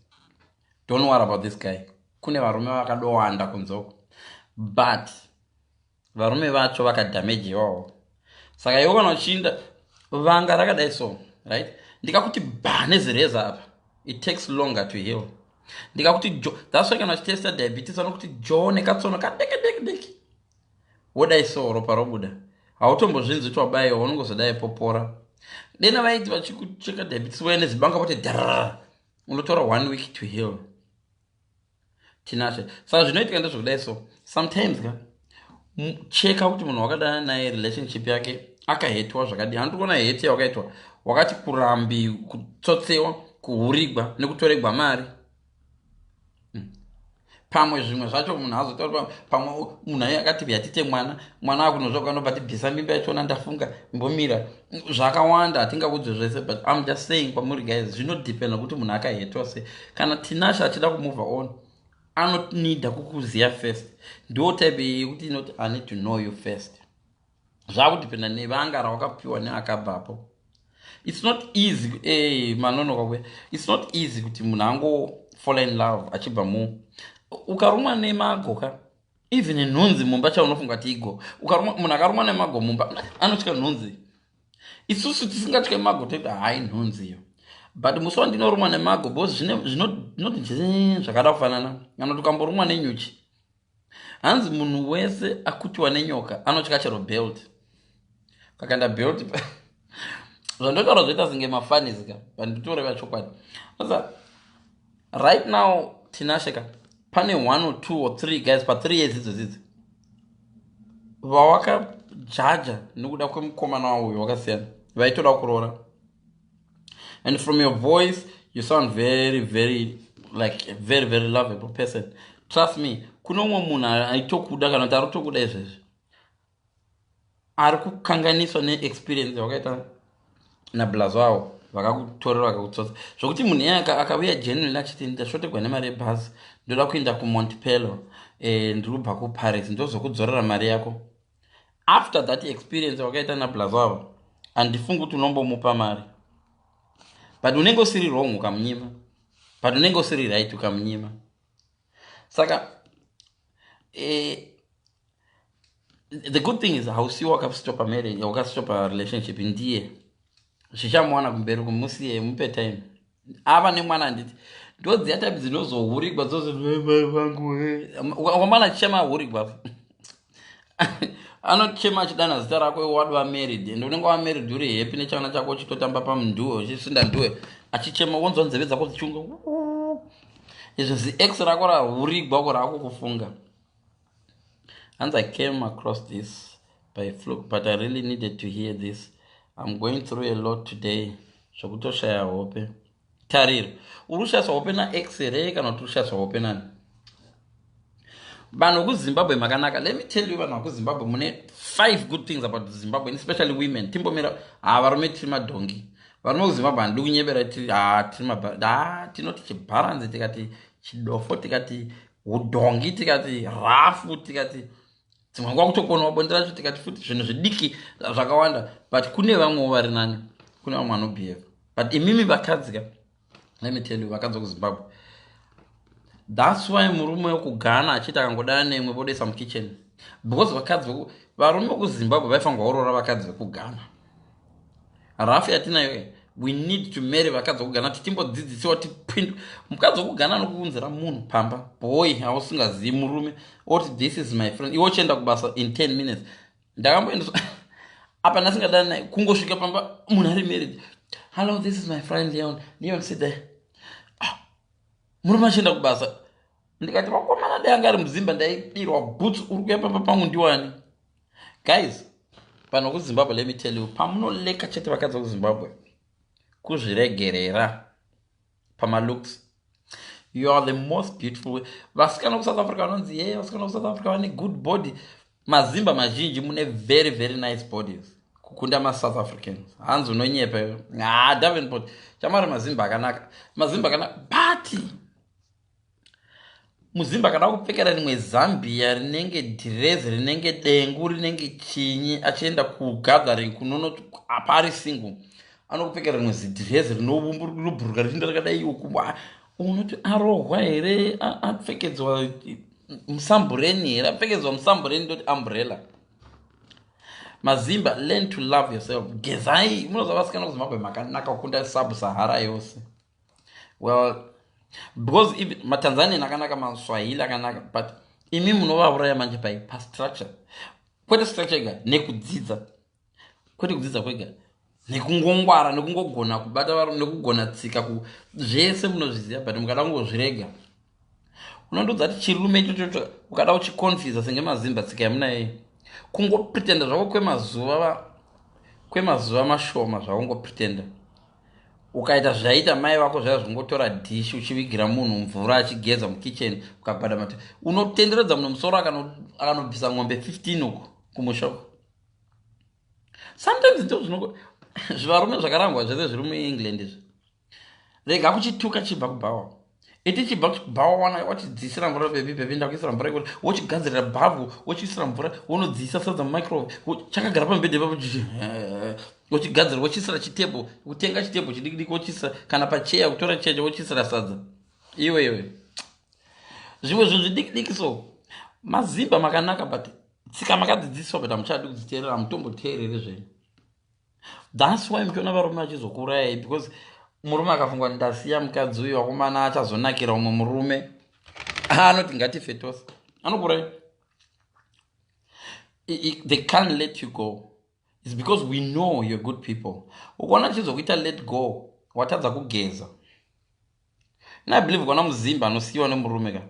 don't worry about this guy. Kune varume vakadowanda kunzoko, but varume vacho vakadhamajiwawo. Saka iwe kana uchiinda vanga rakadai so, right, ndikakuti ba nezireza apa, it takes longer to heal. Ndikakuti jo, that's why kana uchitesta diabetes vanokuti jo nekatsono kadeke deke deke, wodai so, ropa robuda, hautombozvinzi kuti wabayiwa, unongozodai popora. Dena vaiti vachikucheka diabetes, voya nezibanga voti dharara, unotora one week to heal. Tinashe, saka zvinoitika ndezvekudai so, sometimes ka, cheka kuti munhu wakadana naye, relationship yake akahetwa zvakadii. Handiri kuona hate yawakaitwa, wakati kurambi, kutsotsewa, kuhurigwa nekutoregwa mari. Pamwe zvimwe zvacho munhu azotaura, pamwe munhu aye akati, "Yatite mwana." Mwana akunozvoka, anobva tibvisa mimba yachona. Ndafunga mbomira zvakawanda, hatingaudzwe zvese, but I'm just saying kwamuri guys, zvinodependa kuti munhu akahetwa sei. Kana Tinashe achida kumove on, anonida kukuziya first. Ndo type yekuti inoti, "I need to know you first." Zvakudependa nevanga rawakapiwa neakabvapo. It's not easy. Manonoka kwe, it's not easy kuti munhu angofall in love achibva mu ukarumwa nemago ka, even nhunzi mumba chaunofunga kuti igo. Munhu akarumwa nemago mumba anotya nhunzi. Isusu tisingatye mago toita, "Hai, nhunzi iyo." But musi wandinorumwa nemago, because zvinoti zvakada kufanana, kana kuti ukamborumwa nenyuchi, hanzi munhu wese akutiwa nenyoka anotya chero belt. Kakaenda belt, zvandotaura zvoita senge mafunnies ka, but nditoreva chokwadi. Asa right now, Tinashe ka, pane one or two or three guys pa3 years idzodzidzi vawakajaja nekuda kwemukomana wauyu wakasiyana, vaitoda kuroora. And from your voice, you sound very, very, like a very, very lovable person. Trust me, kune umwe munhu aitokuda kana kuti ari kutokuda izvezvi, ari kukanganiswa neexperience yawakaita nablazo avo vakakutorera, vakakutsotsa, zvokuti munhu iye akauya genuinely achiti, "Ndashotegwa nemari yebhasi, ndoda kuenda kuMontpellier, ndiri kubva kuParis, ndozokudzorera mari yako," after that experience wakaita nablazo avo, handifungi kuti unombomupa mari. But unenge usiri wrong ukamunyima, but unenge usiri right ukamunyima. Saka the good thing is hausiwo wakastopa marriage, wakastopa relationship. Ndiye zvichamuwana kumberi, kumusiye, mupe time. Ava nemwana, handiti? Ndo dziya type dzinozohurigwa dzozivangu. Wamana chichema ahurigwa, anochema achidana zita rako. Iwe wadi wamarried, and unenge wamarried, uri happy nechana chako, uchitotamba pamunduwe, uchisinda nduwe, achichema, wonzwa nzeve dzako dzichiunga. Izvo ziex rako rahurigwa ko raakukufunga. Hanzi, "I came across this by fluke, but I really needed to hear this. I'm going through a lot today, zvokutoshaya hope." Tariro, uri kushayiswa hope naex here, kana kuti uri kushayiswa hope nani? Vanhu vekuZimbabwe makanaka. Let me tell you, vanhu vekuZimbabwe mune five good things about Zimbabwe, especially women. Timbomira ha, varume tiri madhongi. Varume vekuZimbabwe, handidi kunyebera, ha, tiri ha, tinoti chibharanzi, tikati chidofo, tikati udhongi, tikati rafu, tikati dzimwe nguva kutokonawa bonde racho, tikati futi zvinhu zvidiki zvakawanda. But kune vamwewo vari nani, kune vamwe vanobehave. But imimi vakadzi ka, let me tell you, vakadzi vekuZimbabwe, that's why murume wekuGhana achiti akangodana nemwe, vodesa mukitchen, because vakadzi, varume vekuZimbabwe vaifanirwa kuroora vakadzi vekuGhana. Rafu yatinayo, we need to marry vakadzi vekuGhana, titimbodzidzisiwa, tipindu. Mukadzi wekuGhana anokuunzira munhu pamba, boy ausingazivi, murume, oti, "This is my friend." Iwe uchienda kubasa in 10 minutes. Ndakamboendeswa apa, ndasingadani naye, kungosvika pamba munhu ari married. "Hello, this is my friend Leon. Leon, sit there." Ah, murume achienda kubasa. Ndikati, "Vakomana, dai anga ari muZimba, ndaidirwa boots. Uri kuya pamba pangu ndiwani?" Guys, vanhu vekuZimbabwe, let me tell you, pamunoleka chete, vakadzi vekuZimbabwe, kuzviregerera pamalooks, you are the most beautiful. Vasikana kuSouth Africa vanonzi, "Ye, vasikana kuSouth Africa vane good body." Mazimba mazhinji mune very, very nice bodies kukunda maSouth Africans. Hanzi unonyepa iwe. Ha, Davenport chamari, mazimba akanaka, mazimba akanaka, but muzimba akada kupfekera rimwe zambia rinenge dhirezi, rinenge dengu, rinenge chinyi, achienda kugathering kunono, apa ari single, anokupfekera rimwe zidhirezi rinobhuruka, richienda rakadai uku. Unoti arohwa here? Apfekedzwa musambureni here? Apfekedzwa musambureni, ndoti umbrella. Mazimba, learn to love yourself. Gezai. Munoziva, vasikana kuZimbabwe makanaka kukunda Sub Sahara yose. Well, because even maTanzanian akanaka, maSwahili akanaka, but imi munovauraya manje pai pastructure. Kwete structure ega, nekudzidza, kwete kudzidza kwega, nekungongwara, nekungogona kubata varume, nekugona tsika, zvese munozviziva. But mukada kungozvirega, unondodza kuti chirume ichochocho ukada kuchiconfusa senge mazimba, tsika yamunaiyi, kungopretenda zvako kwemazuva mashoma, zvakungopretenda, ukaita zvaita mai vako zvaya, zvingotora dhishi uchivigira munhu mvura achigeza mukitchen, ukabhada mate, unotenderedza munhu musoro, akanobvisa ng'ombe 15 uko kumusha uko. Sometimes ndo zvino zvivarume zvakarangwa zvese zviri muEngland izvi. Rega kuchituka chibva kubhawa, iti chibva kubhawa, wana wachidzisira mvura. "Baby, baby, ndakuisira mvura." Ikuti wochigadzirira bhavhu, wochiisira mvura, wonodziisa sadza mumicrowave, chakagara pamubhedha ipapo, wochigadzira, wochiisira chitebho, kutenga chitebho chidiki diki, wochiisira kana pacheya, kutora cheya, wochiisira sadza. Iwe, iwe, zvimwe zvinhu zvidiki diki. So mazimba makanaka, but tsika makadzidziswa, but hamuchadi kudziteerera, hamutomboteereri zvenyu. That's why muchiona varume vachizokuurayai, because murume akafunga kuti, "Ndasiya mukadzi uyu, wakomana achazonakira umwe murume," anoti, "Ngatife tose." Anokuurai. They can't let you go. It's because we know you're good people. Ukaona chizokuita let go, watadza kugeza. I believe ukaona muzimba anosiyiwa nemurume ka,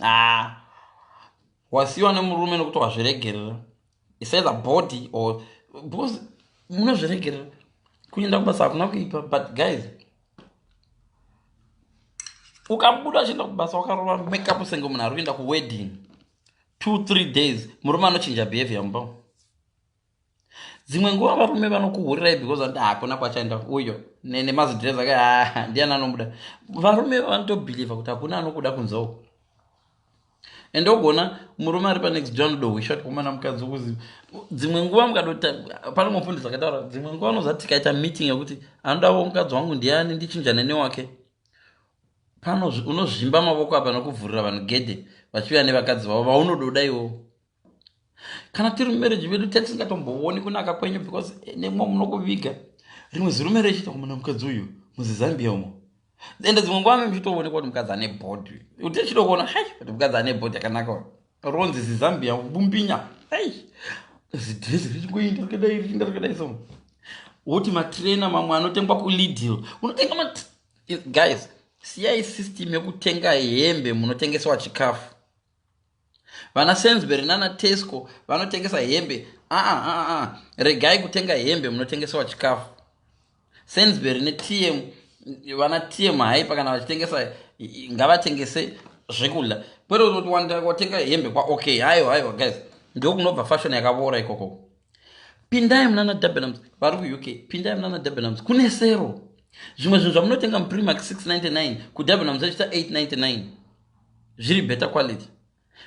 ah, wasiyiwa nemurume nokuti wazviregerera. It's either body or because munozviregerera. Kuenda kubasa hakuna kuipa, but guys, ukabuda achienda kubasa wakarova makeup senge munhu ari kuenda kuwedding, 2-3 days murume anochinja behavior mumba. Dzimwe nguva varume vanokuhurirai because vanoti, "Hakuna kwachaenda uyo nemazidress ake, ah, ndiani anomuda?" Varume vanotobhilivha kuti hakuna anokuda kunze uko. And ogona murume ari panext door anodohwisha kuti komana mukadzi wokuziva. Dzimwe nguva mukadota, pane mufundisi akataura, dzimwe nguva anoziva, tikaita meeting yekuti anodawo mukadzi wangu ndiani, ndichinjane newake pano, unozvimba mavoko apa nokuvhurira vanhu gedhe vachiuya nevakadzi vavo vaunododa iwowo. Kana tiri mumarriage vedu, tatisingatombooni kunaka kwenyu, because nemwe munokuviga. Rimwe zirume rechiita, "Kumana mukadzi uyu muziZambia umo." Ende dzimwe nguva muchitoonekwa kuti mukadzi ane bhodhi, utichitokuona hai kuti mukadzi ane bhodhi yakanaka, ronzi zizambia bumbinya, ai zidhirezi richingoinda rikadai, richinda rikadai. So woti matrainer mamwe anotengwa kuLidl, unotenga ma, guys, siyai system yekutenga hembe munotengesewa chikafu. Vana Sainsbury nana Tesco vanotengesa hembe. Aa aa, regai kutenga hembe munotengesewa chikafu. Sainsbury neTM, vana TM Hyper, kana vachitengesa ngavatengese zvekudya, kwete kuti watenga hembe kwa. Okay, haiwa, haiwa guys, ndokunobva fashion yakavora ikoko. Pindai munana Debenhams, vari kuUK, pindai munana Debenhams, kune sale. Zvimwe zvinhu zvamunotenga muPrimark 699, kuDebenhams achiita 899, zviri better quality.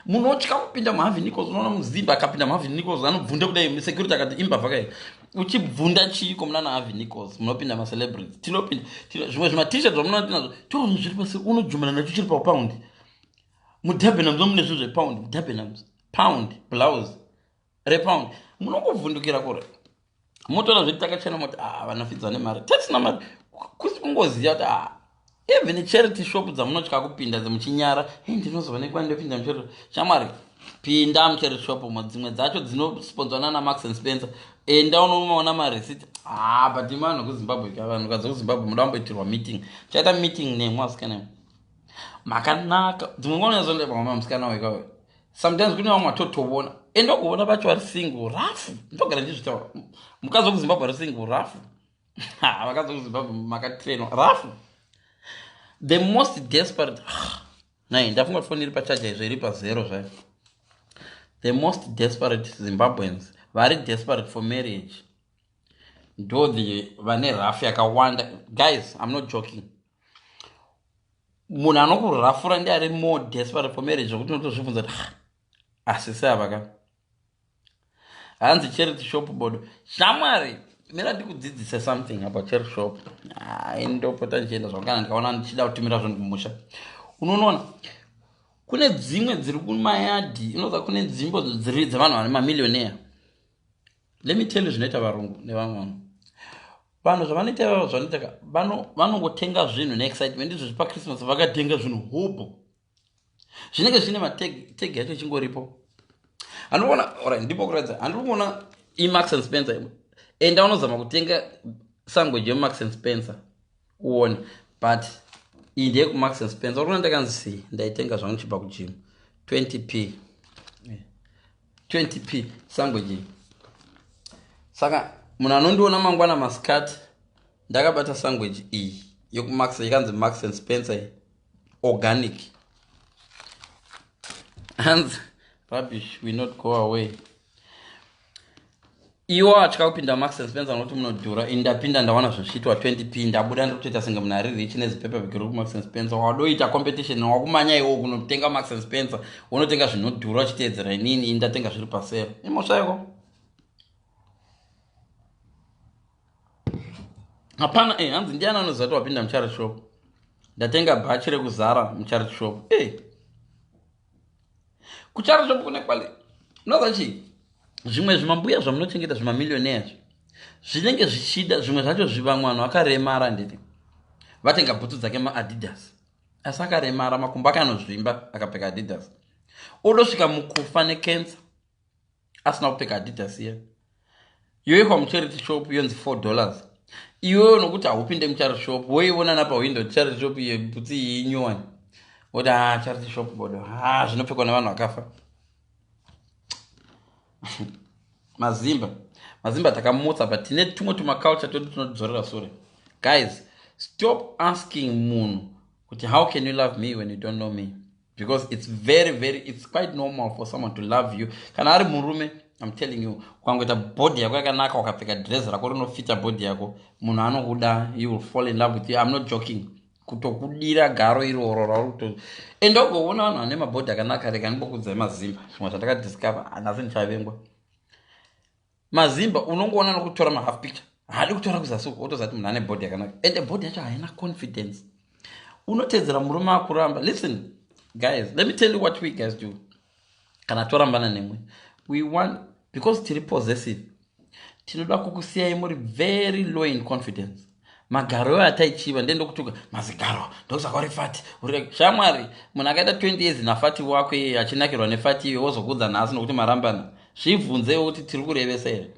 Munotya kupinda muHarvey Nichols. Unoona muzimba akapinda muHarvey Nichols anobvunda kudai, security akati imbavha kai. Uchibvunda chiiko munana Harvey Nichols? Munopinda macelebrities, tinopinda zvimwe zvimatshirt zvamunoona tinazvo tozvinhu zviri pasi, unojumana nacho chiri papaundi. MuDebenhams mune zvinhu zvepaundi, muDebenhams pound blouse repound, munongovhundukira kure. Motoona zveti takachena, moti ah, vanafidza nemari, tatisina mari, kusi kungoziva kuti ah, even charity shop dzamunotya kupinda dzemuchinyara, hey, ndinozoonekwa ndopinda mucharity. Shamwari, pinda mucharity shop mo, dzimwe dzacho dzinosponsorwa nana Marks and Spencer. Enda unomaona mareceipt. Ah, but imi vanhu kuZimbabwe, vanhukadzi kuZimbabwe muda kumboitirwa meeting. Chaita meeting nemwe asikana makanaka. Dzimwe nguva unonyatsoona musikana wekawe, sometimes kune vamwe vatotoona, enda kuona vacho vari single rafu. Ndogara ndichizvitaura, mukadzi wekuZimbabwe ari single rafu. Vakadzi vekuZimbabwe makatrainwa rafu. The most desperate, nai ndafunga kuti foni iri pachaja, izvo iri pazero zvayo. The most desperate Zimbabweans vari desperate for marriage ndo the vane rafu yakawanda. Guys, I'm not joking. Munhu anokurafura ndi ari more desperate for marriage, zvokuti unotozvibvunza kuti asi seava ka. Hanzi charity shop bodo. Shamwari, mira ndikudzidzise something about charity shop. Hai, ndopota ndichienda zvangu kana ndikaona ndichida kutumira zvinhu kumusha. Unonoona kune dzimwe dziri kumayadhi, inoza kune nzvimbo dziri dzevanhu vane mamillionaire. Let me tell you zvinoita varungu nevamwe vanhu. Vanhu zvavanoita ivavo, zvavanoita, vanongotenga zvinhu neexcitement. Izvozvi paChristmas vakatenga zvinhu hobho, zvinenge zvine matag yacho ichingoripo. Handikuona, alright, ndipo kuratidza, handiri kuona iMarks and Spencer. Enda unozama kutenga sangweji yeMarks and Spencer uone, but iyi ndeyekuMarks and Spencer. Urikuona ndakanzi ndaitenga zvangu ndichibva kugym, 20p, 20p sangweji. Saka munhu anondiona mangwana masikati ndakabata sangweji iyi yekuMarks, yakanzi Marks and Spencer organic. Hanzi rubbish will not go away. Iwo atya kupinda Marks and Spencer nokuti munodhura. Ini ndapinda, ndawana zvichiitwa 20p, ndabuda ndikutoita senge munhu ari rich nezipepa bhegi rekuMarks and Spencer. Wadoita competition, wakumanya iwo kunotenga Marks and Spencer, unotenga zvinodhura uchiteedzera inini. Ini ndatenga zviri pasale, imosvaiko hapana. Hanzi ndiani anoziva kuti wapinda mucharity shop? Ndatenga bhachi rekuZara mucharity shop. Kucharity shop kune quality. Unoza chii, zvimwe zvimambuya zvamunochengeta, zvimamillionaires, zvinenge zvichida zvimwe zvacho. Zvivamwe vanhu vakaremara, nditi vatenga bhutsu dzake maAdidas, asi akaremara, makumbo ake anozvimba akapfeka Adidas, odosvika mukufa necancer asina kupfeka Adidas iya. Yoikwa mucharity shop, yonzi $4. Iwewe nokuti haupinde mucharity shop, woiona napahwindo charity shop yebhutsi iyi inyowani, woti ha, ah, charity shop bodo, ha, zvinopfekwa nevanhu vakafa. Mazimba, mazimba takamutsa, but tine tumwe tumaculture twedu tunotidzorera sure. Guys, stop asking munhu kuti how can you love me when you don't know me, because it's very very, it's quite normal for someone to love you kana ari murume. I'm telling you, ukangoita body yako yakanaka, ukapfeka dress rako rinofita body yako, munhu anokuda. You will fall in love with you. I'm not joking. Kutokudira garo iroro rauri, enda ugoona vanhu vane mabhodhi akanaka. Rega ndimbokudzai mazimba zvimwe zvandakadiscover nhasi, ndichavengwa. Mazimba unongoona nokutora mahalf picture, haadi kutora kuzasi uko, otozati munhu ane bhodhi yakanaka, ende bhodhi yacho haina confidence. Unotedzera murume akuramba. Listen guys, let me tell you what we guys do kana torambana nemwe. We want, because tiri possessive, tinoda kukusiyai muri very low in confidence. Magaro ataichiva ndendokutuka mazigaro, ndokusaka uri fat, uri shamwari. Munhu akaita 20 years nafat wako iye achinakirwa nefat iwe, wozokudza nhasi nokuti marambana. Zvibvunzewo kuti tiri kurevesa here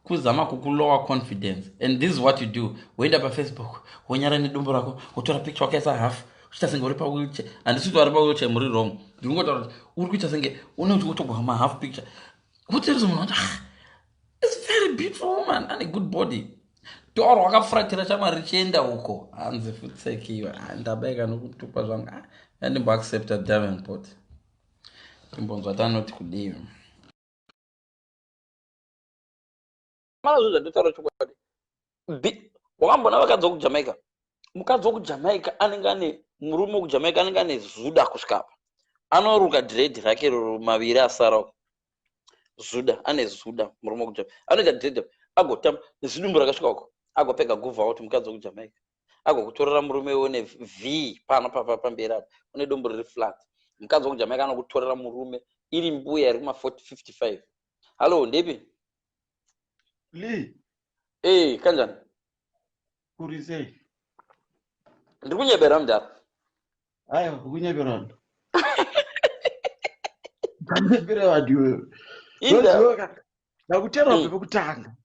kuzama kukulower confidence. And this is what you do: woenda paFacebook, wonyara nedumbu rako, wotora picture wakaisa half, uchiita senge uri pawheelchair. Handisi kuti vari pawheelchair muri wrong, ndiri kungotaura kuti uri kuita senge une uchingotogwa mahalf picture. Kuterizo munhu ati, "Ah, it's very beautiful woman, ane good body." Toro wakafuratira shamwari richienda uko, hanzi futsekiwa. Ndabaika nokutukwa zvangu. Andimboaccepta Davenport, timbonzwa tanoti kudivi mana. Zvinhu zvandotaura chokwadi. Wakambona vakadzi wekuJamaica? Mukadzi wekuJamaica anenge ane murume wekuJamaica anenge ane zuda kusvika apa, anoruka dread rake roro maviri asara zuda, ane zuda. Murume wekuJamaica anoita dread, agotamba nezidumbu rakasvika uko, agopfeka guvha kuti mukadzi wekuJamaica agokutorera murume une v pano pamberi apa, une dumbu riri flat. Mukadzi wekuJamaica anokutorera murume iri mbuya iri kuma 55. Hallo, ndepi? Lee. Ee, kanjani? Kuri sei? Ndiri kunyebera, mudhara. Aiwa, kunyebera vanhu. Kunyebera vanhu iwewe. Inda. Ndakutera pekutanga.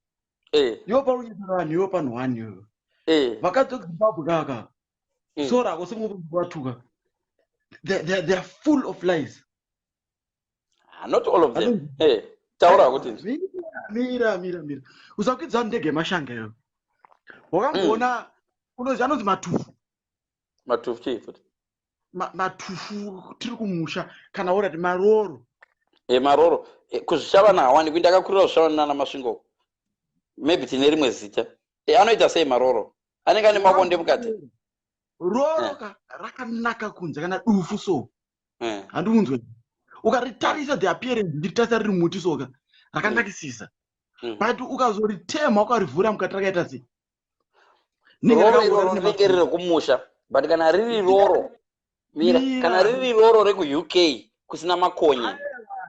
Iwe pakunyebera vanhu, iwe panhu one iwewe. Vakadzi vekuZimbabwe kaka. Sorry ako senguvatuka. They are full of lies. Ah, not all of them. Taura kuti. Mira, mira, mira. Usakwidza ndege yemashanga iwe. Wakamboona unoziva anonzi matufu? Matufu chii futi? Matufu tiri kumusha kana urati maroro. Maroro. Kuzvishavana hawanikwi, ndakakurira kuzvishavana nana Masvingo. Maybe tine rimwe zita. Anoita sei maroro? Anenge ane makonde mukati. Roro ka rakanaka kunze kana dufu so. Handiunzwe. Ukaritarisa the appearance, ndiritarisa riri muti soka, rakanakisisa. But ukazoritema ukarivhura mukati rakaita sei? Roro iroro rinenge riri rekumusha, but kana riri roro, mira, kana riri roro rekuUK kusina makonye,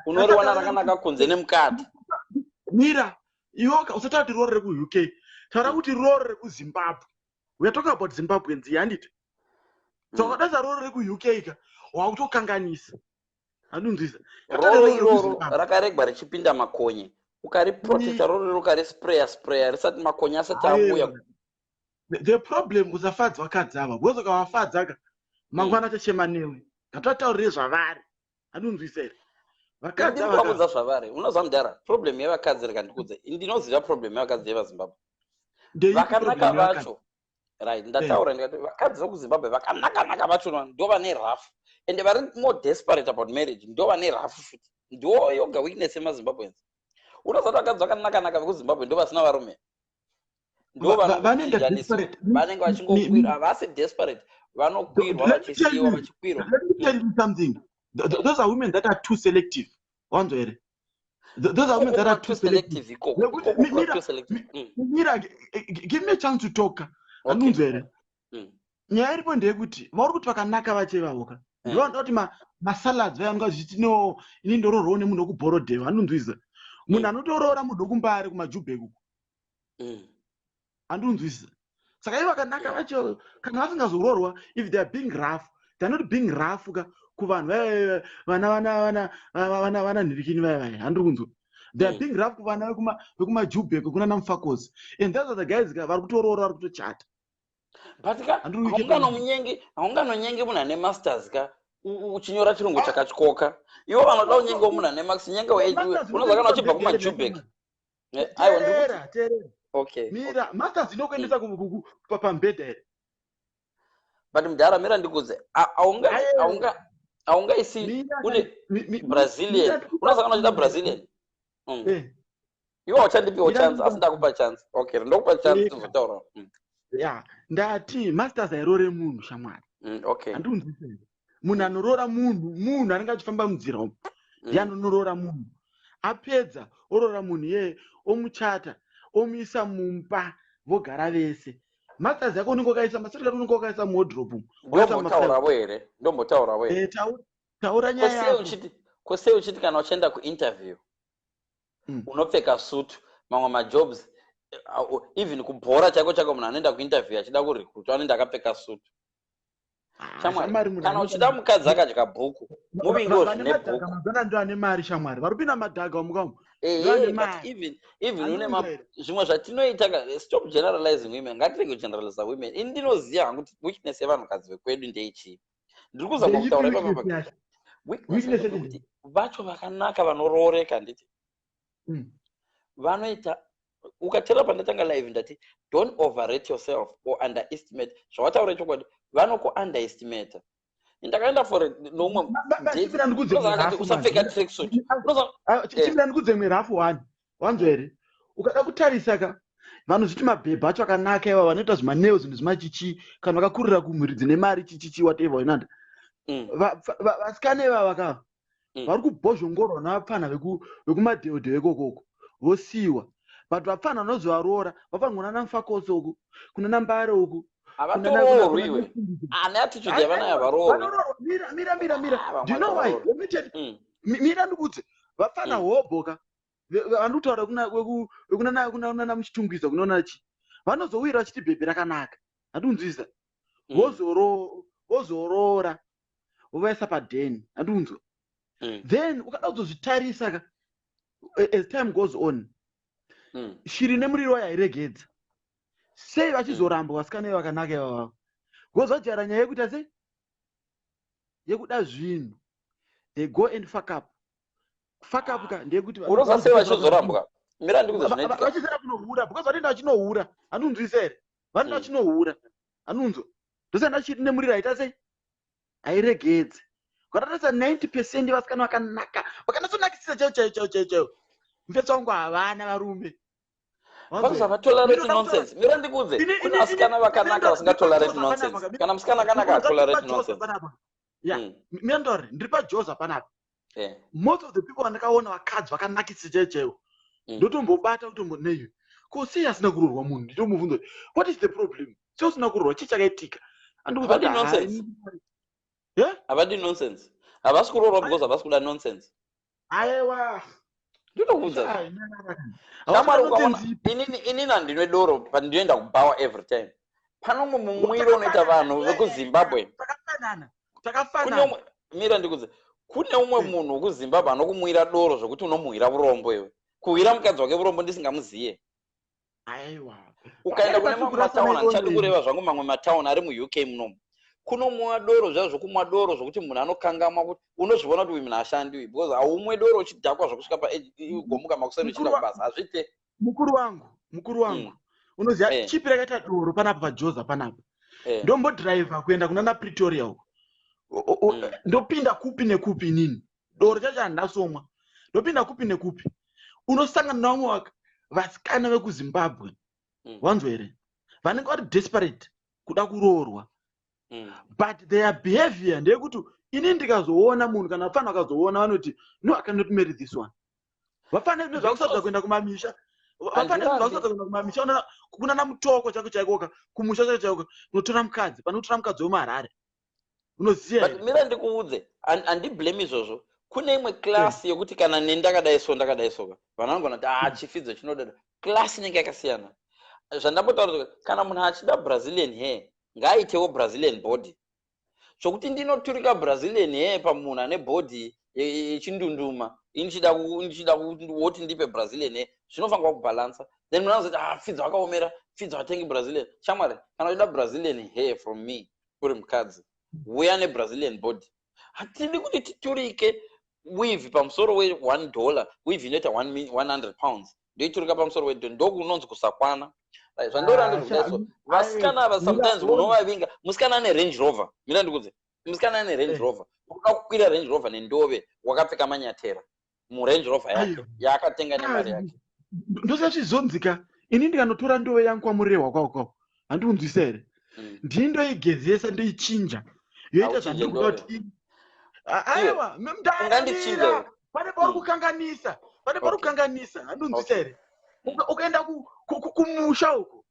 unoriwana rakanaka kunze nemukati. Mira, iwe usataura kuti roro rekuUK, taura kuti roro rekuZimbabwe. We are talking about Zimbabweans, handiti? So ukadaisa roro rekuUK ka, wakutokanganisa. Handunzwisa. Roro iroro rakaregwa richipinda makonye, ukariprotecta roro riro, ukarispraya spraya risati makonye asati auya. The problem, usafadza vakadzi ava, because ukavafadza ka, mangwana achachema newe. Ngatataurire zvavari. Handunzwisa here? Vakadzi ava ndikuvaudza zvavari. Unoziva mudhara, problem yevakadzi, rikandikudze, ndinoziva problem yevakadzi yevaZimbabwe vakanaka vacho, right? Ndataura ndikati vakadzi vekuZimbabwe vakanakanaka vacho ndo vane rough, ende vari more desperate about marriage, ndo vane rough futi. Ndo yoga weakness yemaZimbabweans. Unoziva kuti vakadzi vakanakanaka vekuZimbabwe ndo vasina varume, ndo vanenge vachingokwirwa. Havasi desperate, vanokwirwa vachisiyiwa, vachikwirwa. Something, those are women that are too selective. Wanzwa here? Those are women that are too selective. Mira, give me a chance to talk. Andunzwa here? Nyaya iripo ndeyekuti vauri kuti vakanaka vacho ivavo ka, ndovanoda kuti masalads vaya vanonga zvichiti, "No, ini ndoroorwawo nemunhu wekuBorodheo." Andunzwisa? Munhu anotoroora munhu wekuMbare, kumaJubek uko. Andunzwisisa? Saka ivo vakanaka vacho kana vasingazoroorwa, if they are being rough, they are not being rough ka kuvanhu vana vana vana vana vana nhirikini vaya vaya. Handiri kunzwa? They are being rough kuvana vekumaJubek, kuna naMufakosi, and those are the guys ka vari kutoroora, vari kutochata. But ka haunganonyengi munhu ane masters ka uchinyora chirungu chakatyoka. Ivo vanoda kunyengewo munhu ane max nyenga. Unoziva kana uchibva kumaJubek. Teerera, teerera. Mira, masters inokuendesa pambedha here? But mudhara, mira ndikudze, haungaisi une Brazilian. Unoziva kana uchida Brazilian, iwe hauchandipiwo chance, asi ndakupa chance. Okay, ndokupa chance, tizotaura. Ya, ndati masters hairore munhu, shamwari. Handiunzise. Munhu anoroora munhu, munhu anenge achifamba munzira umu, ndiye anonoroora munhu. Apedza oroora munhu iyeye, omuchata, omuisa mumba, vogara vese. Masters yako unenge wakaisa macertificate, unenge wakaisa muwardrobe umu. Ndombotauravo here? Ndombotauravo here? Taura nyaya yako. Kosei uchiti kana uchienda kuinterview unopfeka sutu? Mamwe majobs. Even kubhora chaiko chaiko, munhu anoenda kuinterview achida kurecruitwa anoenda akapfeka sutu. Ah, Shamwari, shamwari, munhu kana uchida mukadzi akadya bhuku, Va- muvingewo vane zvine madhaga bhuku. mazana ndo ane mari, shamwari. Vari kupinda madhaga mukamu ndo ane Ehe, but mari. even une Handikuudza here? Zvimwe zvatinoita stop generalizing women. Ngatirege kugeneraliza women. Ini ndinoziva hangu kuti weakness yevanhukadzi vekwedu ndeichii. Ndiri kuzama Ndeipi kutaura ipapa. weakness yacho? Weakness Weakness yacho yacho? ndeyekuti vacho vakanaka vanorooreka, nditi vanoita, ukateera pandatanga live ndati don't overrate yourself or underestimate. Zvawataura chokwadi, vanoku-underestimata. Ndakaenda for noumwe date. Chipira ndikudze Unoziva akati mirafu. usapfeka tracksuit. Unoziva Chipira ndikudze mirafu one. Wanzwa here? Ukada kutarisa ka, vanozviti mabhebha acho akanaka iva vanoita zvimaneo, zvinhu zvimachichi, kana vakakurira kumhuri dzine mari, chichichi, whatever, inanda vasikana ivava ka vari kubhozhongorwa navapfana vekumadheodheo ikokoko, vosiyiwa. But vapfana vanozovaroora vafanirwa kunana Mufakose uku, kunana Mbare uku. Havatoroorwi iwe, ane attitude yavanayo havaroorwi. Vanoroorwa. Mira, mira, mira, mira. Ah, vamwe Do you know why? vacho. Let me tell you. Mira ndikudze, vapfana hobho ka vanokutaura vekunana muChitungwiza, kunoona chi vanozowira vachiti bhebhi rakanaka, handikunzwisa? Vozoroora, vovaisa padheni, handikunzwa? Then ukada kuzozvitarisa ka, as time goes on, shiri nemuriro wayo hairegedza. Sei vachizorambwa vasikana vakanaka ivavavo? Because vajaira nyaya yekuita sei, yekuda zvinhu. They go and fuck up. Fuck up ka ndeyekuti Unoziva sei vachizorambwa? Mira ndikuudze zvinoitika. Vachizera kunohura, because vanoenda vachinohura, handikunzwisa here? Vanoenda vachinohura, handikunzwa? Ndosanda chiri nemuriro aita sei, hairegedze. Ukatarisa 90% vasikana vakanaka, vakanatsonakisisa chaivo chaivo chaivo chaivo chaivo, mufetso wangu, havana varume. Because havatolerate nonsense. Mira ndikuudze, kune vasikana vakanaka vasingatolerate nonsense. Kana musikana akanaka hatolerate nonsense. Ya, mira nditaure, ndiri paJoza panapa. Most of the people vandakaona, vakadzi vakanakisisa chaivo chaivo, ndotombobata kutombo nei, ko sei asina kuroorwa munhu? Nditomubvunza kuti, "What is the problem? Sei usina kuroorwa? Chii chakaitika?" Andikuudza Havadi kuti, nonsense. "Hai." Havadi nonsense. Havasi kuroorwa because havasi kuda nonsense. Aiwa. Ndinokuudza. Ai, no, no, no. Shamwari, Havasi ukaona nonsense ipi. Inini handinwe doro, pandinoenda kubhawa every time pano mumwe mumwiro unoita vanhu vekuZimbabwe. Takafanana. Kune Takafanana. umwe, mira ndikudze, kune umwe munhu wekuZimbabwe anokumwira doro zvokuti unomuhwira urombo iwe, kuhwira mukadzi wake urombo ndisingamuziye. Aiwa. Ukaenda kune Pakati mamwe kurasa matauni, handichadi naione. kureva zvangu mamwe matauni ari muUK munomu, kunomwiwa doro zviya zvokumwa doro zvokuti munhu anokangamwa kuti unozviona kuti uyu munhu hashandi uyu, because haumwe doro uchidhakwa zvokusvika pagomuka makuseni uchienda kubasa, hazviite. Mukuru wangu, mukuru wangu, unoziva chipi rakaita doro panapa paJoza panapa? Ndombodhiraivha kuenda kunana Pretoria uko. Ndopinda kupi nekupi inini, doro chacho handasomwa, ndopinda kupi nekupi, unosangana navamwe vasikana vekuZimbabwe, wanzwa here, vanenge vari desperate kuda kuroorwa, but their behavior ndeyekuti ini ndikazoona munhu, kana vafana vakazoona, vanoti, "No, I cannot marry this one." Vafana zvakusatadza kuenda kumamisha, vafana Handirambi. zvakusatadza kuenda kumamisha, kunana Mutoko chako chaikoka, kumusha chako chaikoka, unotora mukadzi pane kutora mukadzi wemuHarare, unoziva But here? mira ndikuudze, handiblame izvozvo. Kune imwe class yekuti kana neni ndakadai so, ndakadai so, vanhu vanogona kuti, "Ah, chifidzo chinodada." Class inenge yakasiyana. Zvandambotaura kuti kana munhu achida Brazilian hair, ngaaitewo Brazilian body, zvokuti ndinoturika Brazilian hair pamunhu ane body yechindunduma, ndichida woti ndipe Brazilian hair, zvinofanirwa kubhalansa. Then munhu anozoti, "Ah, Fidzo akaomera, Fidzo atengi Brazilian." Shamwari, kana uchida Brazilian hair from me uri mukadzi, uya neBrazilian body. Hatidi kuti titurike weave pamusoro we$1. Weave inoita £100, ndoiturika pamusoro wedho, ndokunonzi kusakwana. Right, zvandora Ah, ndozvodai so, vasikana ava sometimes munovavinga musikana ane Range Rover. Mira ndikudze, musikana ane Range Rover, unoda kukwira Range Rover nendove wakapfeka manyatera muRange Rover yake yaakatenga nemari yake. Ndosati zvizonzika, ini ndikanotora ndove yangu kwamurehwa kwako kwako, handikunzwisa here? Ndini ndoigezesa, ndoichinja, yoita Hauchinje zvandiri kuda ndove. kuti aiwa. Ungandichinja Mira, iwe. pane pauri kukanganisa, pane pauri kukanganisa, handinzwisa here? Ukaenda kumusha uko,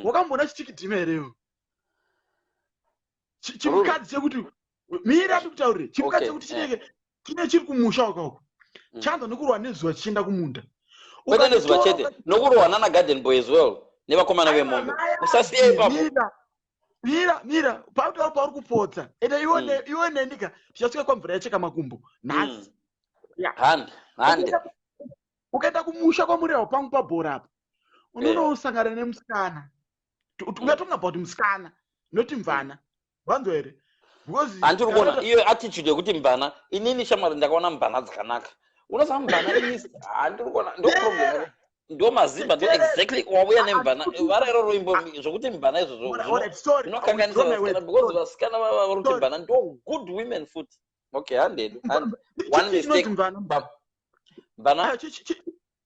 wakamboona chitikidhima here iwe? Chimukadzi chekuti, mira ndikutaurire, chimukadzi chekuti chinenge kine chiri kumusha ukauko, chanzwa nekurwa nezuva chichienda kumunda. Kwete nezuva chete, nokurohwa nana garden boy as well, nevakomana vemombe. Usasiye ipapo. Mira, mira, mira, pautaura pauri kupotsa. Ende iwe iwe nenika tichasvika kwamvura yacheka makumbo nhasi. Hande, hande. Ukaenda kumusha kwaMurewa pangu pabhora apa, unonosangana nemusikana. We are talking about musikana, not mvana. Vanzwa here? Because Handiri kuona iyo attitude yekuti mvana. Inini, shamwari, ndakaona mvana dzakanaka. Unoziva mvana ini handiri kuona ndo problem, ndo mazimba, ndo exactly wauya nemvana vara iroro imbo zvokuti mvana izvozvo Alright, sorry. zvinokanganisa vasikana, because vasikana vava vari kuti mvana ndo good women futi. Okay, handedu. One mistake. Mvana. Mvana,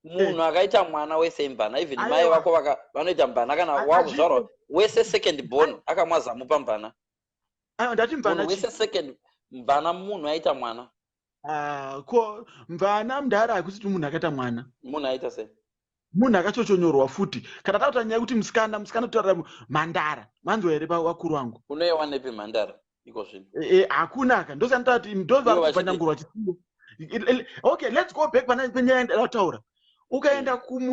munhu akaita mwana wese imvana, even mai vako vanoita mvana kana wakuzvarwa wese. Second born akamwa zamu pamvana. Aiwa, ndati mvana. Munhu wese second mvana, munhu aita mwana. Ah, ko mvana, mudhara, hakusi kuti munhu akaita mwana. Munhu aita sei? Munhu akachochonyorwa futi. Kana takuta nyaya yekuti musikana, musikana, totaura mhandara. Manzwa here, vakuru vangu? Unoiwanepi mhandara iko zvino? Hakuna ka. Ndosandati ndo vari kubvanyangurwa chisiyo. Okay, let's go back pana penyaya yandada kutaura. Ukaenda kumu